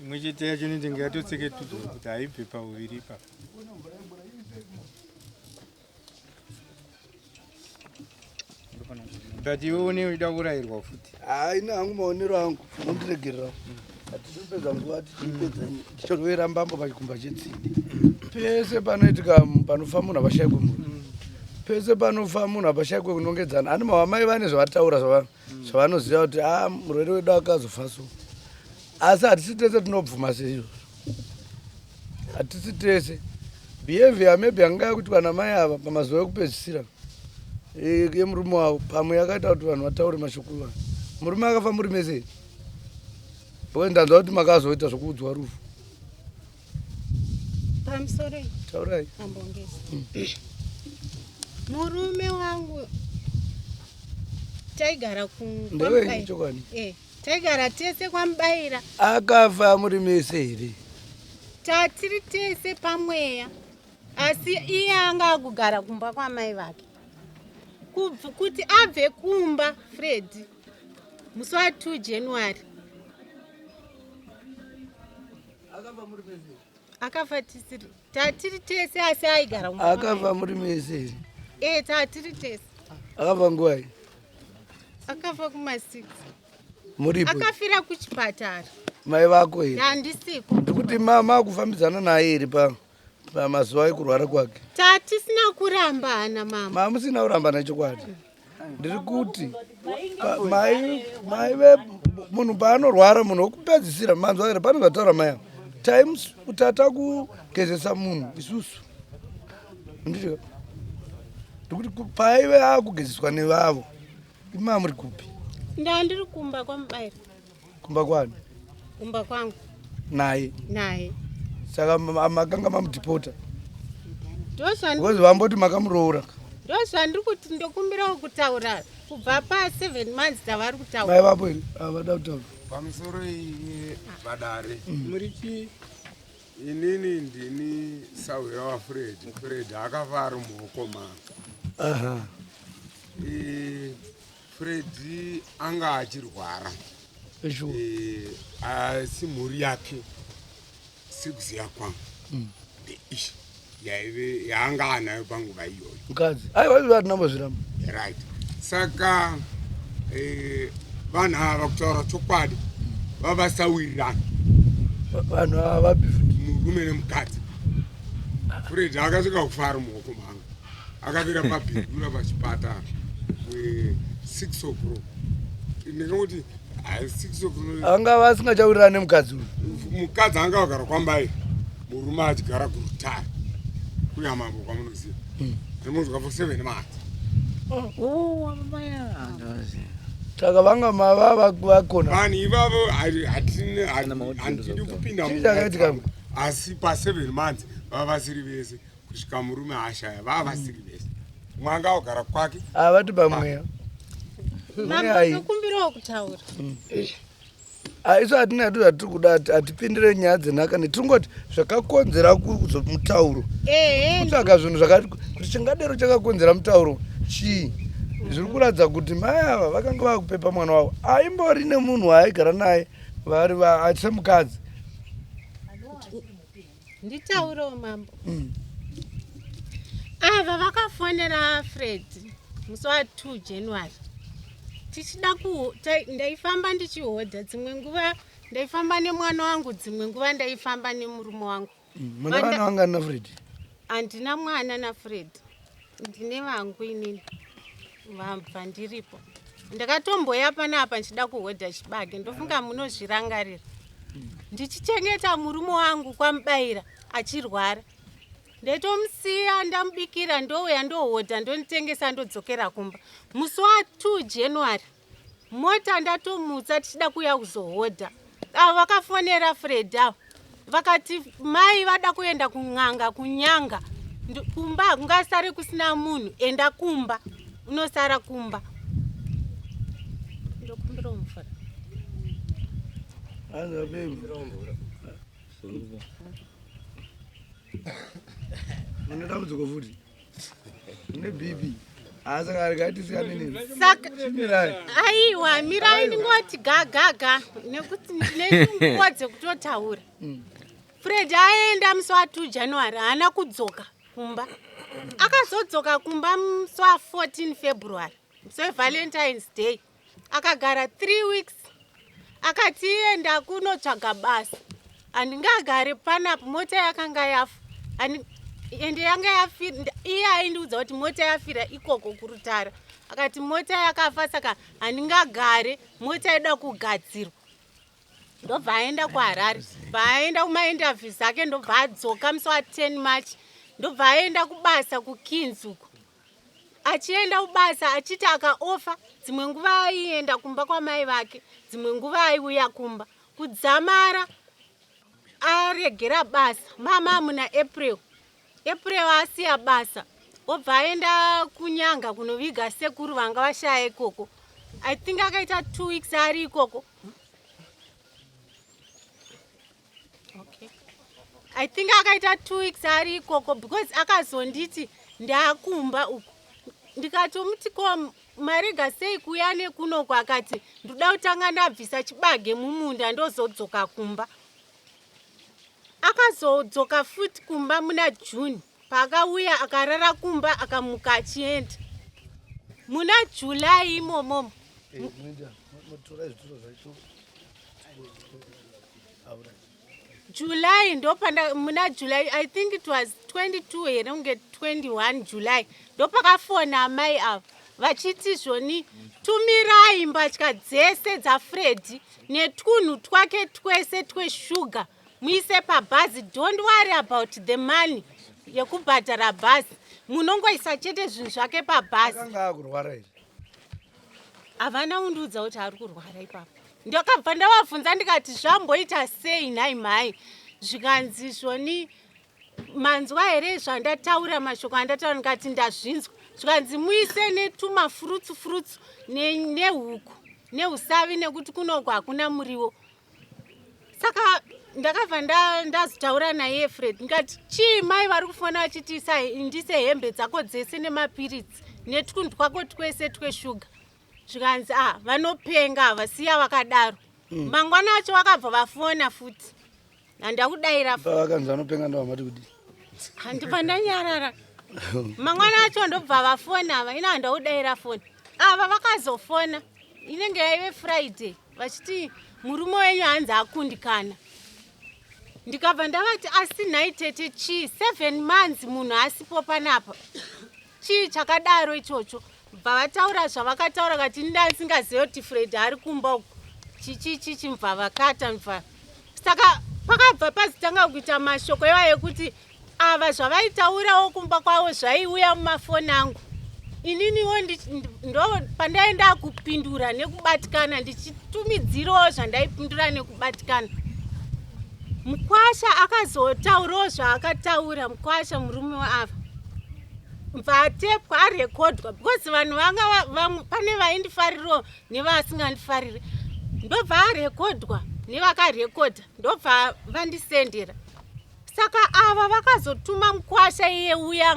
imwe chete yacho inenge yatotseketudzwa kuti haibve pauviri ipapo. But iwe une uchida kurayirwa futi. Hayi ini hangu maonero angu munondiregerera. Hatisi kupedza nguva tichipedza tichirovera mbambo pachikumba chetsindi. Pese panoitika panofa munhu hapashaikwe munhu. Pese panofa munhu hapashaikwe kunongedzana. Ani mavamai vane zvavataura zvavanoziva kuti ah murwere wedu akazofa so. Asi hatisi tese tinobvuma seizvozvo. Hatisi tese. Behavior maybe yanga yakuitwa namai ava pamazuva ekupedzisira yemurume wavo pamwe yakaita kuti vanhu vataure mashoko iwayo. Murume akafa muri mese because ndanzwa kuti makazoita zvekuudzwa rufu. Pamusoro taurai. Ambongezi. Murume wangu taigara ku Ndewenyu chokwadi? Eh, taigara tese kwaMubaira. Akafa muri mese here? Tatiri tese pamweya, asi iye anga akugara kumba kwamai vake. Kuti abve kumba Fred musi wa 2 January. Akafa tisiri tatiri tese asi aigara kumba. Akafa muri mese here? Eh, tatiri tese. Akafa nguvai? Akafa kuma 6. Muripo? Akafira kuchipatara. Mai vako here? Handisiko. Ndikuti mama akufambidzana naye here pamazuva ekurwara kwake? Tatisina kurambana mama. Mama musina kurambana chokwadi. Ndiri kuti mai mai ve munhu paanorwara munhu wekupedzisira manzwa here pane zvataura mai ava. Times tata kugezesa munhu isusu. Ndiri ndikuti paaive akugezeswa nevavo Ima muri kupi? Ndandiri kumba kwaMubaira. Kumba kwani? Kumba kwangu. Naye? Naye. Saka makanga mamudhipota? Because vamboti makamuroora. Ndozvandiri kuti ndokumbirawo kutaura kubva pa 7 months dzavari kutaura. Mai vapo here? Havada kutaura. Pamusoro iyi vadare. Muri chii? Inini ndini sahwira waFred. Fred akafa ari muhoko mangu. Aha. Fred anga achirwara. Asi mhuri yake sekuziva kwangu ndeishi yaive yaanga anayo panguva iyoyo. Mukadzi. Aiwa izvo hatina kumbozviramba. Right. Saka vanhu ava kutaura chokwadi vavasawirirana. Vanhu ava vapi futi? Murume nemukadzi. Fred akasvika kufa ari muhoko mangu. Akafira pabhindura pachipatara 6 o'clock. Ndingangoti 6 o'clock. Anga vasingachawirirana nemukadzi uyu. Mukadzi anga agara kwambai, murume achigara kurutare. Kuyamambo kwamunoziva. Ndinonzwa for 7 months. Saka vanga mava vakona. Vanhu ivavo handidi kupinda Chii chakaitika? Asi pa 7 months vava vasiri vese kusvika murume ashaya vava vasiri vese. Mwanga agara kwake. Havati pamweya. Mama ndokumbirawo kutaura. Isu hatina hedu zvatiri kuda, hatipindire nyaya dzenhaka ne tingoti zvakakonzera mutauro. Kutsvaga zvinhu zvakati kuti chingadero chakakonzera mutauro chii? Zviri kuratidza kuti mai ava vakanga vakupepa mwana wavo aimbori nemunhu waaigara naye vari semukadzi. Nditaurewo mambo. Ava vakafonera Fred musi wa 2 January. Tichida ku ndaifamba ndichihodha dzimwe nguva ndaifamba nemwana wangu dzimwe nguva ndaifamba nemurume wangu. Mune vana vangani naFred? Handina mwana naFred. Ndine vangu inini. Vabva ndiripo. Ndakatomboya panapa ndichida kuhodha chibage ndofunga munozvirangarira. Ndichichengeta murume wangu kwaMubaira achirwara. Ndaitomusiya ndamubikira ndouya ndohodha ndonitengesa ndodzokera kumba. Musi wa 2 January mota ndatomutsa tichida kuuya kuzohodha. Avo vakafonera Fred avo vakati mai vada kuenda kun'anga kunyanga kumba hakungasare kusina munhu enda kumba unosara kumba. Ndokumbira mvura. Mune dambudziko futi. Mune BP. Asi regai tisikane nemi. Saka Mirai. Aiwa, mirai ndingoti ga ga ga nekuti ndine nguva dzekutotaura. Fred aenda musi wa 2 January haana kudzoka kumba. Akazodzoka kumba musi wa 14 February, musi weValentine's Day. Akagara 3 weeks. Akati iye ndakunotsvaga basa. Handingagare panapa mota yakanga yafa. Ende yanga yafira, iye aindiudza kuti mota yafira ikoko kuRutara. Akati mota yakafa saka handingagare, mota ida kugadzirwa. Ndobva aenda kuHarare, bva aenda kumainterviews ake ndobva adzoka musi wa 10 March, ndobva aenda kubasa kuKings uko. Achienda kubasa achiti akaofa, dzimwe nguva aienda kumba kwamai vake, dzimwe nguva aiuya kumba. Kudzamara aregera basa mama muna April. April asiya basa obva aenda kuNyanga kunoviga sekuru vanga vashaya ikoko. I think akaita 2 weeks ari ikoko. Okay. I think akaita 2 weeks ari ikoko because akazonditi ndakumba uku. Ndikatomuti ko marega sei kuuya nekunoku, akati ndoda kutanga ndabvisa chibage mumunda ndozodzoka kumba. Akazodzoka futi kumba muna June paakauya akarara kumba akamuka achienda. Muna July imomo. July ndopanda muna July I think it was 22 here kunge 21 July ndopakafona amai ava vachiti zvoni tumirai mbatya dzese dzaFreddy netwunhu twake twese tweshuga muise pabhazi, don't worry about the money yekubhadhara bhazi, munongoisa chete zvinhu zvake pabhazi. Akanga akurwara here? Havana kundiudza kuti ari kurwara ipapo. Ndakabva ndavabvunza ndikati zvamboita sei nhai mhai, zvikanzi zvoni manzwa here zvandataura, mashoko andataura? Ndikati ndazvinzwa. Zvikanzi muise netumafurutsu furutsu nehuku neusavi nekuti kunoku hakuna muriwo. Saka ndakabva ndazotaura naye Fred ndikati chii mai vari kufona vachiti ndise hembe dzako dzese nemapiritsi netwunhu twako twese tweshuga. Zvikanzi ah, vanopenga havasiya vakadaro. Mangwana acho vakabva vafona futi handakudaira futi. Vakanzi vanopenga ndovamati kudii? Handibva ndanyarara. Mangwana acho ndobva vafona ava, ina handakudaira foni. Ava vakazofona inenge yaive Friday vachiti murume wenyu hanzi akundikana. Ndikabva ndavati asi nhai tete chii 7 months munhu asipo panapa, chii chakadaro ichocho? Bva vataura zvavakataura kati ini ndasingazive kuti Fred ari kumba uku chichi chichi, mva vakata mva. Saka pakabva pazitanga kuita mashoko iwayo ekuti ava zvavaitaurawo kumba kwavo zvaiuya mumafoni angu. Ininiwo ndo pandaenda kupindura nekubatikana ndichitumidzirawo zvandaipindura nekubatikana. Mukwasha akazotaurawo zvaakataura mukwasha murume waava. Bva atepwa arekodwa because vanhu vanga vamwe pane vaindifarirawo nevasingandifariri. Ndobva arekodwa nevakarekodha ndobva vandisendera. Saka ava vakazotuma mukwasha iye uya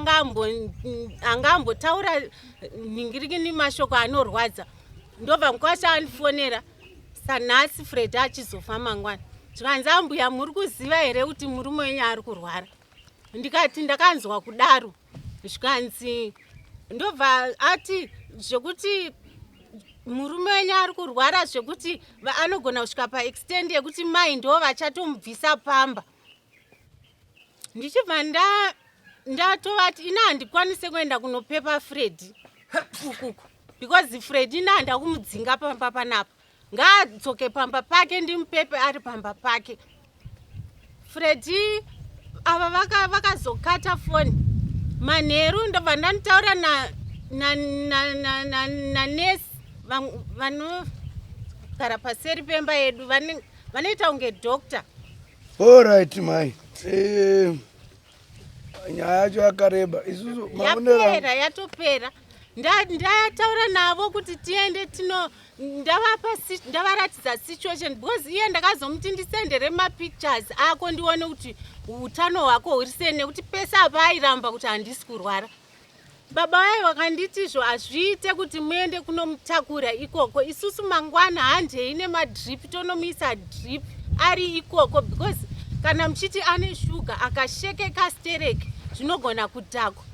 anga ambotaura nhingirikini mashoko anorwadza. Ndobva mukwasha andifonera sanhasi Fred achizofa mangwana. Zvikanzi ambuya muri kuziva here kuti murume wenyu ari kurwara? Ndikati ndakanzwa kudaro. Zvikanzi ndobva ati zvekuti murume wenyu ari kurwara zvekuti anogona kusvika paextend yekuti mai ndo vachatomubvisa pamba. Ndichibva ndatovati ini handikwanise kuenda kunopepa Freddy ukuku because Freddy ini handa kumudzinga pamba panapa, ngaadzoke pamba pake ndimupepe ari pamba pake. Freddy ava vakazokata foni manheru, ndobva ndanotaura nanesi vanogara paseri pemba yedu, vanoita kunge doctor. Alright mai, nyaya yacho yakareba, isusu maonero Yapera, yatopera. Ndataura navo kuti tiende tino ndavapa ndavaratidza situation because iye ndakazomuti ndisendere mapictures ako ndione kuti utano hwako huri sei, nekuti pese apa airamba kuti handisi kurwara. Baba vaye vakanditizvo hazviite kuti muende kunomutakura ikoko, isusu mangwana handei nemadrip tonomuisa drip ari ikoko, because kana muchiti ane shuga akashekeka stereki zvinogona kudhakwa.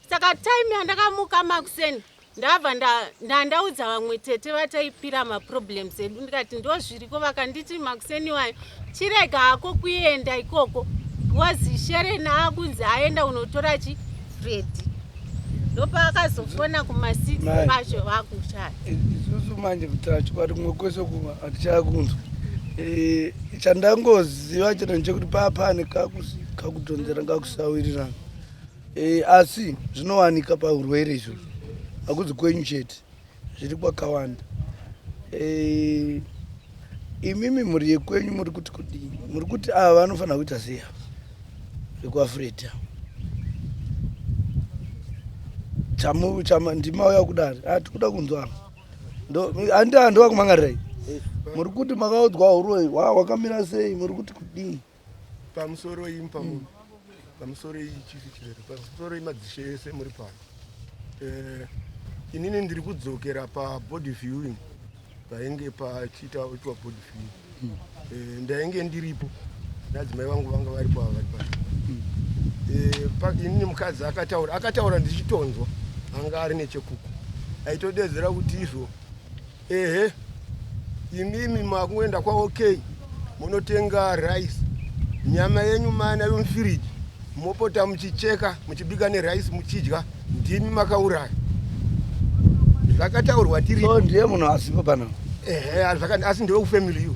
Saka time yandakamuka makuseni ndabva ndandaudza vamwe tete vataipira maproblems edu, ndikati ndo zviriko. Vakanditi makuseni wayo chirega hako kuenda ikoko because Shereni akunzi aenda kunotora chi Fredi. Ndopaakazofona kuma6 Mai. pacho vakushaya. Isusu manje kutaura chokwadi, kumwe kwese kuma hatichakunzwa. Chandangoziva chete ndechekuti paa pane kakudhonzera kakusawirirana. Asi zvinowanika paurwere izvozvo, hakuzi kwenyu chete, zviri kwakawanda. Imimi mhuri yekwenyu muri kuti kudii? Muri kuti ava vanofanira kuita sei ava vekwaFredi ava? Ndimauya kudari hatikuda kunzwa ava, handivakumangarirai. Muri kuti makaudzwa uroi hwakamira sei? Muri kuti kudii? Pamusoro iyi pamunhu, pamusoro iyi Chief Chivero, pamusoro iyi madzishe ese muri pano. Inini ndiri kudzokera pabody viewing painge pachiita itwa body viewing. Ndainge ndiripo nadzimai vangu vanga varipo ava vari pano. Inini mukadzi akataura ndichitonzwa, anga ari nechekuku aitodedzera kuti izvo ehe imimi makuenda kwaOK munotenga rice, nyama yenyu manayo mufiriji, mopota muchicheka muchibika nerice muchidya, ndimi makauraya. Zvakataurwa tiri So ndiye munhu asipo pano? Ehe, asi ndewekufamily iyo.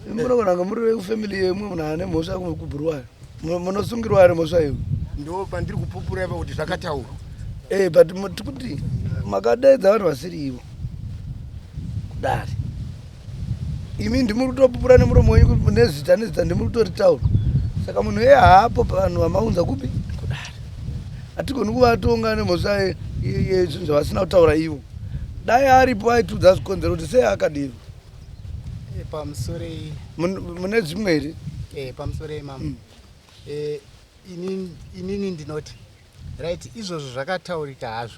Munogona kunge muri vekufamily yemwe munhu ane mhosva kubhuruwayo, munosungirwa ari mhosva iwe. Ndo pandiri kupupura ipa kuti zvakataurwa. But tikuti makadaidza vanhu vasiri ivo kudari. Imi ndimuri kutopupura nemuromo wenyu kuti nezita nezita ndimuri kutoritaura, saka munhu iye haapo pavanhu vamaunza kupi kudari. Hatigoni kuvatonga nemhosva yezvinhu zvavasina kutaura ivo. Dai aripo aitiudza zvikonzero kuti sei akadiro. Pamusoro iyi. Mune zvimwe here? Pamusoro iyi mama. Inini ndinoti right, izvozvo zvakataurika hazvo.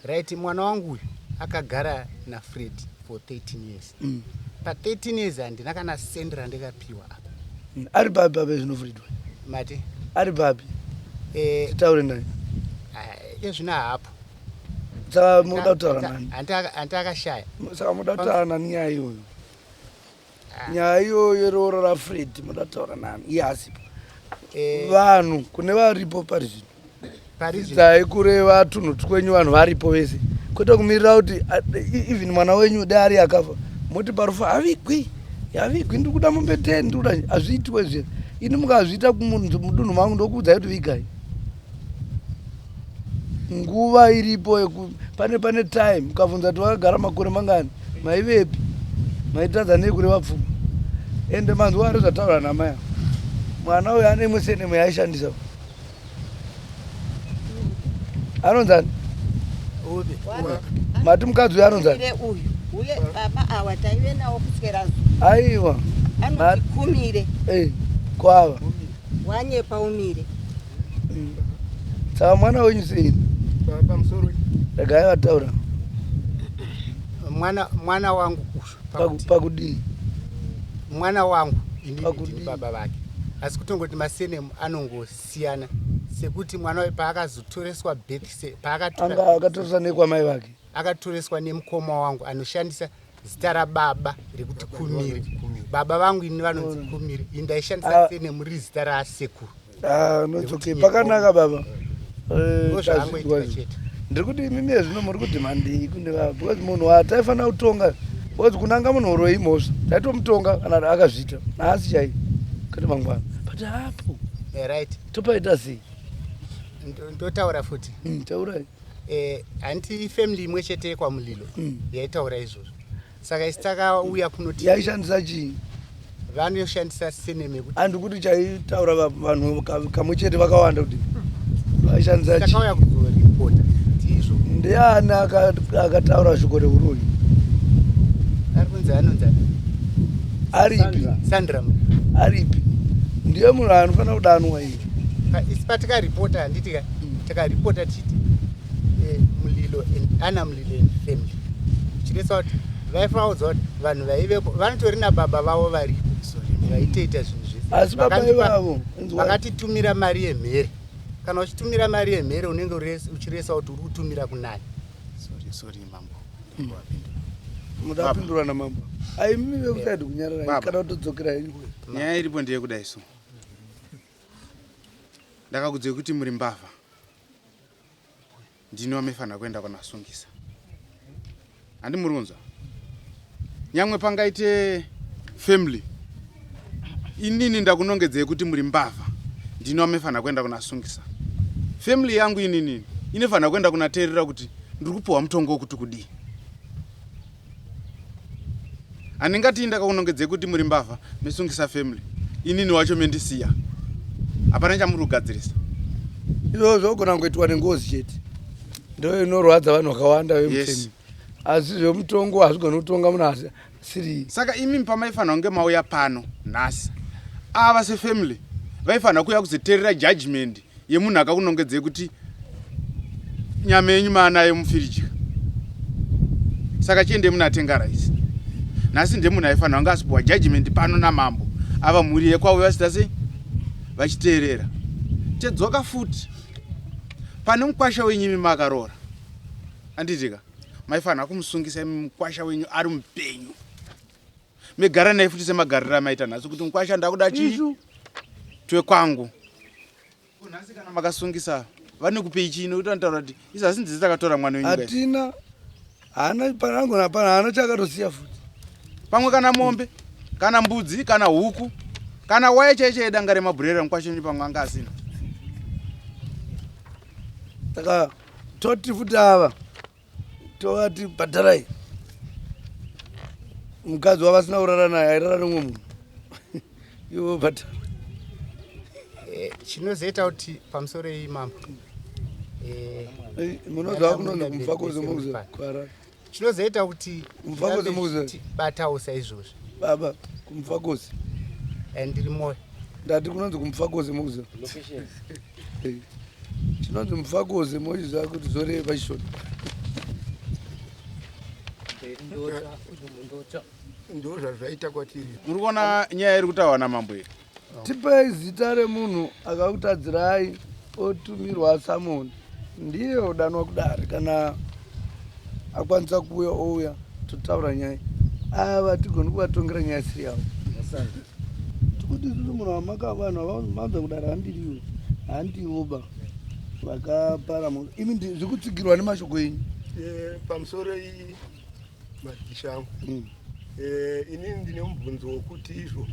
Right, mwana wangu uyu akagara naFred for 13 years. Pa13 years handina kana sendi randikapiwa apa. Ari papi papi zvino Fred? Mati? Ari papi? Titaure naye. Ezvino haapo. Saka munoda kutaura nani? Hanti akashaya. Saka munoda kutaura nani nyaya iyoyo? Nyaya iyoyo roora raFred munoda kutaura nani iye asipo? Vanhu kune varipo pari zvino, Pari zvino. Dzidzai kureva tunhu twenyu vanhu varipo vese, kwete kumirira kuti even mwana wenyu dai ari akafa moti parufu havigwi havigwi, ndiri kuda mombe 10, ndiri kuda. Hazviitwe zve. Ini mukazviita mudunhu mangu ndokuudzai kuti vigai. Nguva iripo pane time mukabvunza kuti vakagara makore mangani, maivepi, maitadza nei kureva pfuma? Ende manzwa ari zvataura namai ava, mwana uyu ane imwe senemo yaaishandisa anonzani? Mati mukadzi uyu anonzani? Kumire uyu uye baba awa taive nawo kuswera zuva. Aiwa. Anoti kumire. Kwava wanyepa umire. Saka mwana wenyu sei? Pamusoro. Regai vataura. Mwana wangu uyu Pakudii? Mwana wangu inini ndini baba vake asi kutongoti masenemu anongosiyana sekuti mwana waye paakazotoreswa birth anga akatoreswa nekwamai vake akatoreswa nemukoma wangu anoshandisa zita rababa rekuti kumiri baba vangu ini vanonzi kumiri ini ndaishandisa ah. senemu riri zita rasekuru ah, no, it's okay. Pakanaka baba. Eh, ndiri kuti imimi ezvino muri kuti mandii kune vava because munhu wataifanira kutonga because kunanga munhu uroyi imhosva taitomutonga kana akazviita nhasi chai kwete mangwana but hapo eh, right topaita sei ndotaura futi hmm, taurai eh, hanti ifamily imwe chete yekwamulilo hmm. yaitaura izvozvo saka isi takauya kunoti yaishandisa chii vanoshandisa seneme yekuti handi kuti chaitaura vanhu kamwe chete vakawanda kuti vaishandisa chii takauya kuzoripota ndizvo ndiani akataura shoko reuroyi ari kunzi anonzi aripi sandra aripi ndiye munhu anofanira kudanwa iye isi patikaripota handiti ka takaripota tichiti eh, mulilo ana mulilo and family chiresa kuti vaifanira kuziva kuti vanhu vaivepo vanotori nababa vavo varipo vaitoita zvinhu zvese asi baba ivavo vakatitumira mari yemhere kana uchitumira mari yemhere unenge uchiresa kuti uri kutumira kunani sorry sorry mambo mudapindura namambo aimi vekusaidi kunyarara kana kutodzokera henyu nyaya iripo ndeyekudai so ndakakudzei kuti muri mbavha ndini wamaifanira kuenda kunasungisa handi muri kunzwa nyamwe pangaite family inini ndakunongedzei kuti muri mbavha ndini wamaifanira kuenda kunasungisa family yangu ininini inofanira kuenda kunateerera kuti ndiri kupiwa mutongo wekuti kudii Handingati ndakakunongedzei kuti muri mbavha mesungisa family inini wacho mendisiya. Hapana chamuri kugadzirisa. Izvo zvogona kungoitwa nengozi chete. Ndo inorwadza vanhu vakawanda vemutemi. Yes. Asi zvemutongo hazvigoni kutonga munhu asiri. Saka imi pamaifanira kunge mauya pano nhasi. Ava sefamily vaifanira kuuya kuzoteerera judgment yemunhu akakunongedzei kuti nyama yenyu maanayo mufiriji saka chiendei munhu atenga rice nhasi ndiye munhu aifanira kunge asipuwa judgment pano namambo ava mhuri yekwavo vasita sei vachiteerera tedzoka futi pane mukwasha wenyu imi makaroora anditika maifanira kumusungisa imi mukwasha wenyu ari mupenyu megara naye futi semagariro amaita nhasi kuti mukwasha ndakuda chii twekwangu nhasi kana makasungisa vane kupei chii nokuti vanotaura kuti isu hasi nzizi takatora mwana wenyu hatina haana panangona pana haana chaakatosiya futi pamwe kana mombe kana mbudzi kana huku kana waya chaiyo chaiyo danga remabhurera mukwasha wenyu pamwe anga asina saka toti futi ava tovati bhadharai mukadzi wavasina kurara naye airara nemumwe munhu ivo bhadhara eh, chinozoita kuti pamusoro iyi mambo eh, eh, munoziva kunonzi kumfakoze mukuze chinozoita kuti mfakoze mukuze batawo saizvozvi baba kumfakoze ndiri moyo ndati kunonzi kumfakoze mukuze chinonzi mufakoze mochiziva kuti zoreva chishona ndozvazvaita kwatiri muri kuona nyaya iri kutaurwa namambo iyi tipei zita remunhu akakutadzirai otumirwa samoni ndiye odanwa kudare kana akwanisa kuuya ouya totaura nyaya ava tigoni kuvatongera nyaya isiri yavo tikuti isusu munhu wamaka vanhu vamaudza kudaro handiriwo handiwo ba vakapara mhosva imi zviri kutsigirwa nemashoko enyu eh, pamusoro iyi madzisha angu hmm. eh, inini ndine mubvunzo wokuti izvo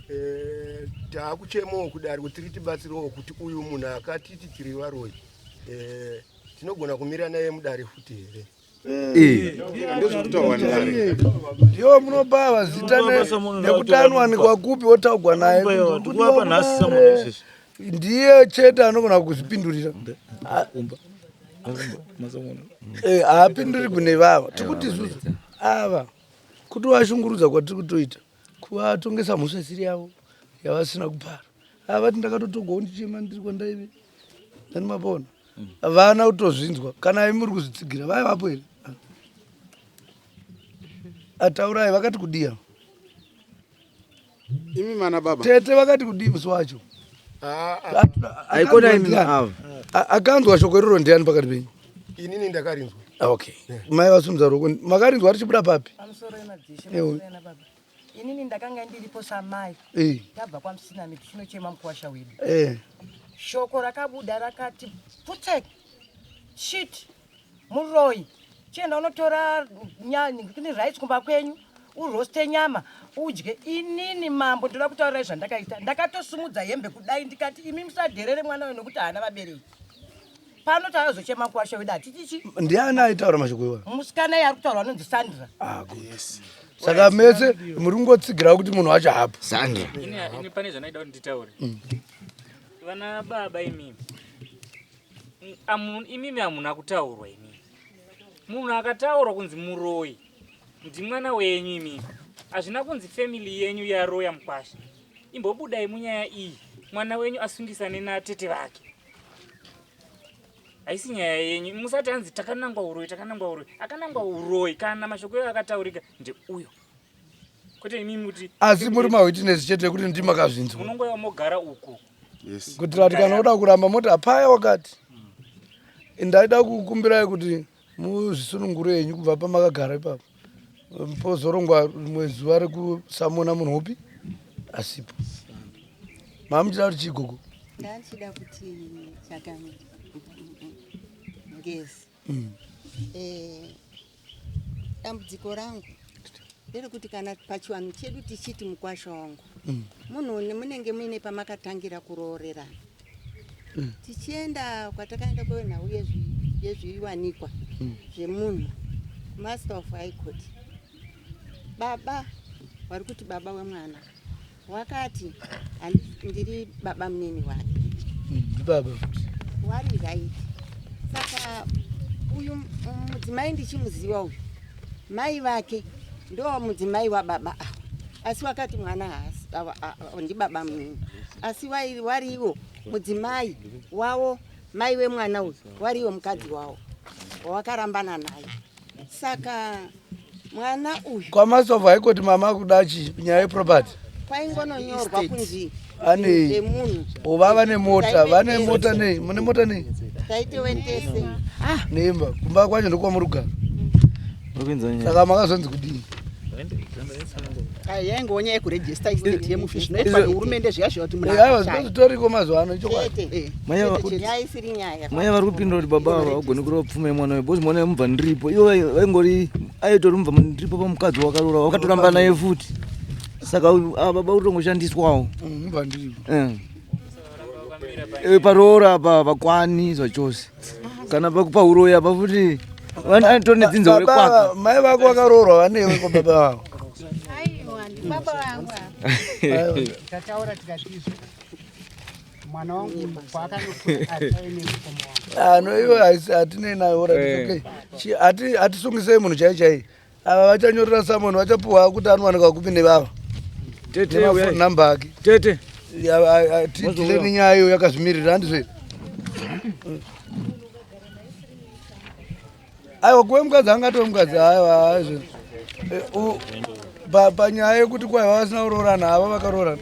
eh, taakuchemawo kudari kuti tiri tibatsirewo kuti uyu munhu akatiti tiri varoyi tinogona kumira naye mudare futi here ndiwo munopa zita nekuti anowanikwa kupi otaugwa naye ndiye chete anogona kuzvipindurira eh, haapinduri kune vava tikuti isusu ava kuti vashungurudza kwatiri kutoita kuvatongesa mhosva isiri yavo yavasina kupara avati ndakatotogwawo ndichema ndiri kwandaive ndani mapona Vana kutozvinzwa kana imi muri kuzvitsigira vaivapo here? Ataurai vakati kudiya. Imi mana baba. Tete vakati kudii musi wacho? Haikona imi ava. Akanzwa shoko iroro ndiani pakati penyu? Inini ndakarinzwa. Ah, okay. Mai vasumudza ruoko. Makarinzwa richibuda papi? Pamusoro yemadzishe, Ewe. pamusoro yana baba. Inini ndakanga ndiripo samai. Eh. Tabva kwaMusinami tichinochema mukuwasha wedu. Eh. Shoko rakabuda rakati putsek. Shit. Muroyi. Chienda unotora kune rice kumba kwenyu uroste nyama udye. Inini mambo ndoda kutaurirai zvandakaita. Ndakatosumudza hembe kudai ndikati imi musadherere mwana uyu nokuti haana vabereki. Pano taazochema kuwasha wedu hatitichi. Ndiani aitaura mashoko iwayo? Musikana iye ari kutaurwa anonzi Sandra. Ah, good. Yes. Saka mese muri kungotsigira kuti munhu wacho hapo. Sandra. Ini pane zvandaida kuti nditaure. Vana baba imimi. Imimi hamuna kutaurwa imimi. Munhu akataurwa kunzi muroyi ndimwana wenyu imimi. Hazvina kunzi family yenyu yaroya mukwasha. Imbobudai munyaya iyi mwana wenyu asungisane natete vake. Haisi nyaya yenyu. Musati hanzi takanangwa uroyi takanangwa uroyi. Akanangwa uroyi kana mashoko iwayo akataurika ndeuyo. Kwete imimi kuti Asi muri mawitness chete kuti ndimi makazvinzwa. Munongouya mogara uku. Yes. Kuitira kuti kana uda kuramba moti hapaya wakati. Ndaida kukumbirai kuti muzvisunungure henyu kubva pamakagara ipapo. Pozorongwa rimwe zuva rekusamona munhu upi asipo. Mamuchida kuti chii gogo? Ndachida kuti chaka ngezi. Dambudziko rangu nderekuti kana pachivanhu chedu tichiti mukwasha wangu munhu munenge muine pamakatangira kuroorerana. Tichienda kwatakaenda kwenhau yezviwanikwa zvemunhu, Master of High Court, baba vari kuti baba wemwana wakati ndiri baba munini wake. Ndibaba futi. Wari right. Saka uyu mudzimai ndichimuziva uyu, mai vake ndo mudzimai wababa ava, asi wakati mwana haasi, ndibaba munini, asi wariwo mudzimai wavo, mai wemwana uyu wariwo mukadzi wavo wawakarambana naye. Saka mwana uyu kwaMaster of High Court mama kuda chi nyaya yeproperty kwaingononyorwa kunzi Ane zvemunhu. Ova vane mota, vane mota nei? Mune mota nei? Taitewendese. Neimba. Kumba kwacho ndokwamuri kugara. Saka makazonzi kudii? Ai, yaingowo nyaya yekurejista estate yemufi zvinoitwa nehurumende zviya zviya kuti munhu Aiwa, akashaya. zvitoriko mazuva ano ichokwadi. Chete. Maya Chete, chete. Nyaya isiri nyaya. Maya vari kupindura kuti baba ava vagone kurova pfuma yemwana uyu because mwana yemubva ndiripo ivo vaingori aitori mubva ndiripo pamukadzi wakarora vakatoramba naye futi saka ava baba kutongoshandiswawo. Mubva ndiripo. Paroora apa vakwani zvachose kana pakupa uroyi apa futi vanotori nedzinza Baba rekwake. ava, mai vako vakaroorwa vanewe kwa baba vavo. Aiwa, ndibaba vangu ava. Tataura tikatizve mwana wangu paakanokura aine mukoma wangu. Ano iwe haisi hatinei nayo ora okay. Hatisungisei munhu chai chai. Ava vachanyorera summon vachapuwa kuti anowanikwa kupi nevava. Tete, Nemafoni uyai. number ake. Tete. Tidile nenyaya iyo yakazvimirira handizvo here? Aiwa, kuve mukadzi angatove mukadzi aiwa aizvo. Panyaya yekuti kwaiva vasina kuroorana ava vakaroorana.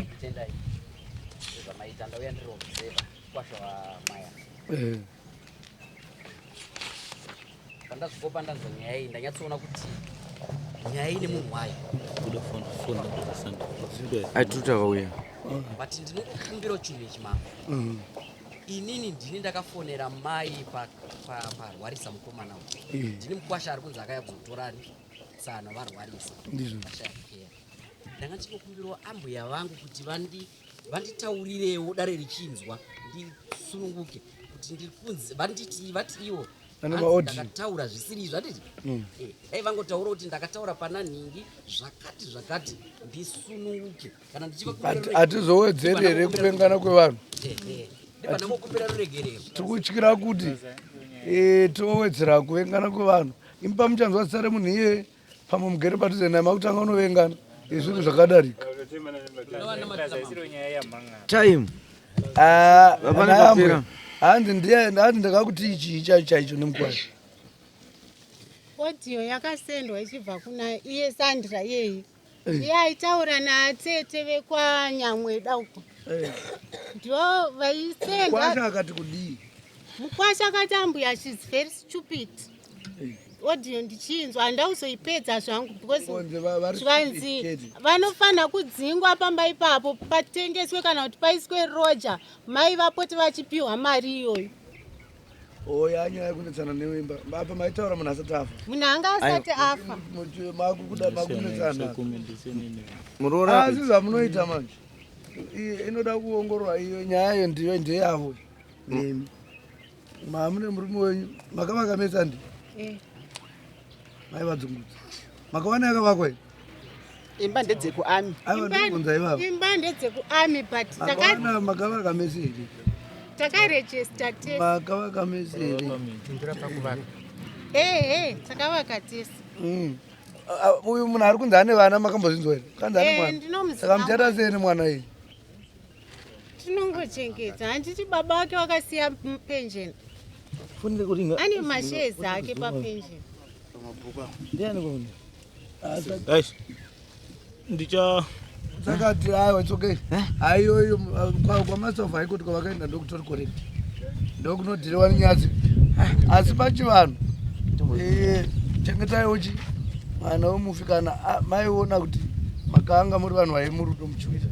Kutendai zvamaita, ndauya ndiri observer kwasha wamaya. Pandazvikopa ndanzwa nyaya iyi ndanyatsoona kuti nyaya ine munhu wayo. Atuta vauya. But ndinokukumbira chinhu ichi mama. Inini ndini ndakafonera mai parwarisa mukomana uyu. Ndini mukwasha ari kunzi akauya kuzotora tsano varwarisa. Ndizvo. Vashaya care. Ndanga ndichinokumbirawo ambuya vangu kuti vanditaurirewo dare richinzwa ndisununguke kuti ndiri kunzi vanditi vati ivo Vane hanzi maaudio. ndakataura zvisiri izvo handiti. Dai vangotaura kuti ndakataura pana nhingi zvakati zvakati ndisununguke kana ndichivakumbira Hatizowedzeri here kupengana kwevanhu? Ndibva ndangokumbira ruregerero. Tiri kutyira kuti towedzera kuvengana kwevanhu. Imi pamuchanzwa zita remunhu iyeye pamwe mugere padhuze naye makutanga unovengana izvinhu zvakadarika. Time. Ah, Hapana ana kapera. amwe, hanzi ndiye hanzi ndakakuti ichi ichi chaicho nemukwasha. Audio yakasendwa ichibva kuna iye Sandra iyeyi. Iye aitaura natete vekwaNyamweda uko. Ndivo vaisenda. Kwasha akati kudii? Mukwasha akati ambuya she's very stupid. Audio ndichinzwa handauzoipedza zvangu because zvanzi vanofanira kudzingwa pamba ipapo patengeswe kana kuti paiswe roja mai vapote vachipiwa mari iyoyo. Oh, yanyaya yekunetsana neimba apa maitaura munhu asati afa. Munhu anga asati afa. Makuda makunetsana. Muroora asi zvamunoita manje inoda kuongororwa iyo nyaya iyo ndiyo ndeyavo nemi. Mamune murume wenyu makavaka mese andi eh. Mai vadzungudza makawana yakavakwa here? Imba ndedzekuami. Aiwa ndikubvunza ivavo. Imba ndedzekuami but makawana makavaka mese here? Takarejista tese. Makavaka mese here? Ehe, takavaka tese. Uyu munhu ari kunzi ane vana makambozvinzwa here? Kanzi ane eh, mwana. Saka muchaita sei nemwana iyi? Tinongochengeta. Handiti baba vake vakasiya pension. Ane mashares ake papension. Ndiani kuno? Guys, ndicha Saka aiwa it's okay. Aiyo iyo kwaMaster of High Court kwavakaenda ndokutori correct. Ndokunodhiriwa nenyadzi. Asi pachivanhu eh, chengetaiwo chi mwana wemufi kana maiona kuti makanga muri vanhu vaimurudo muchiwira.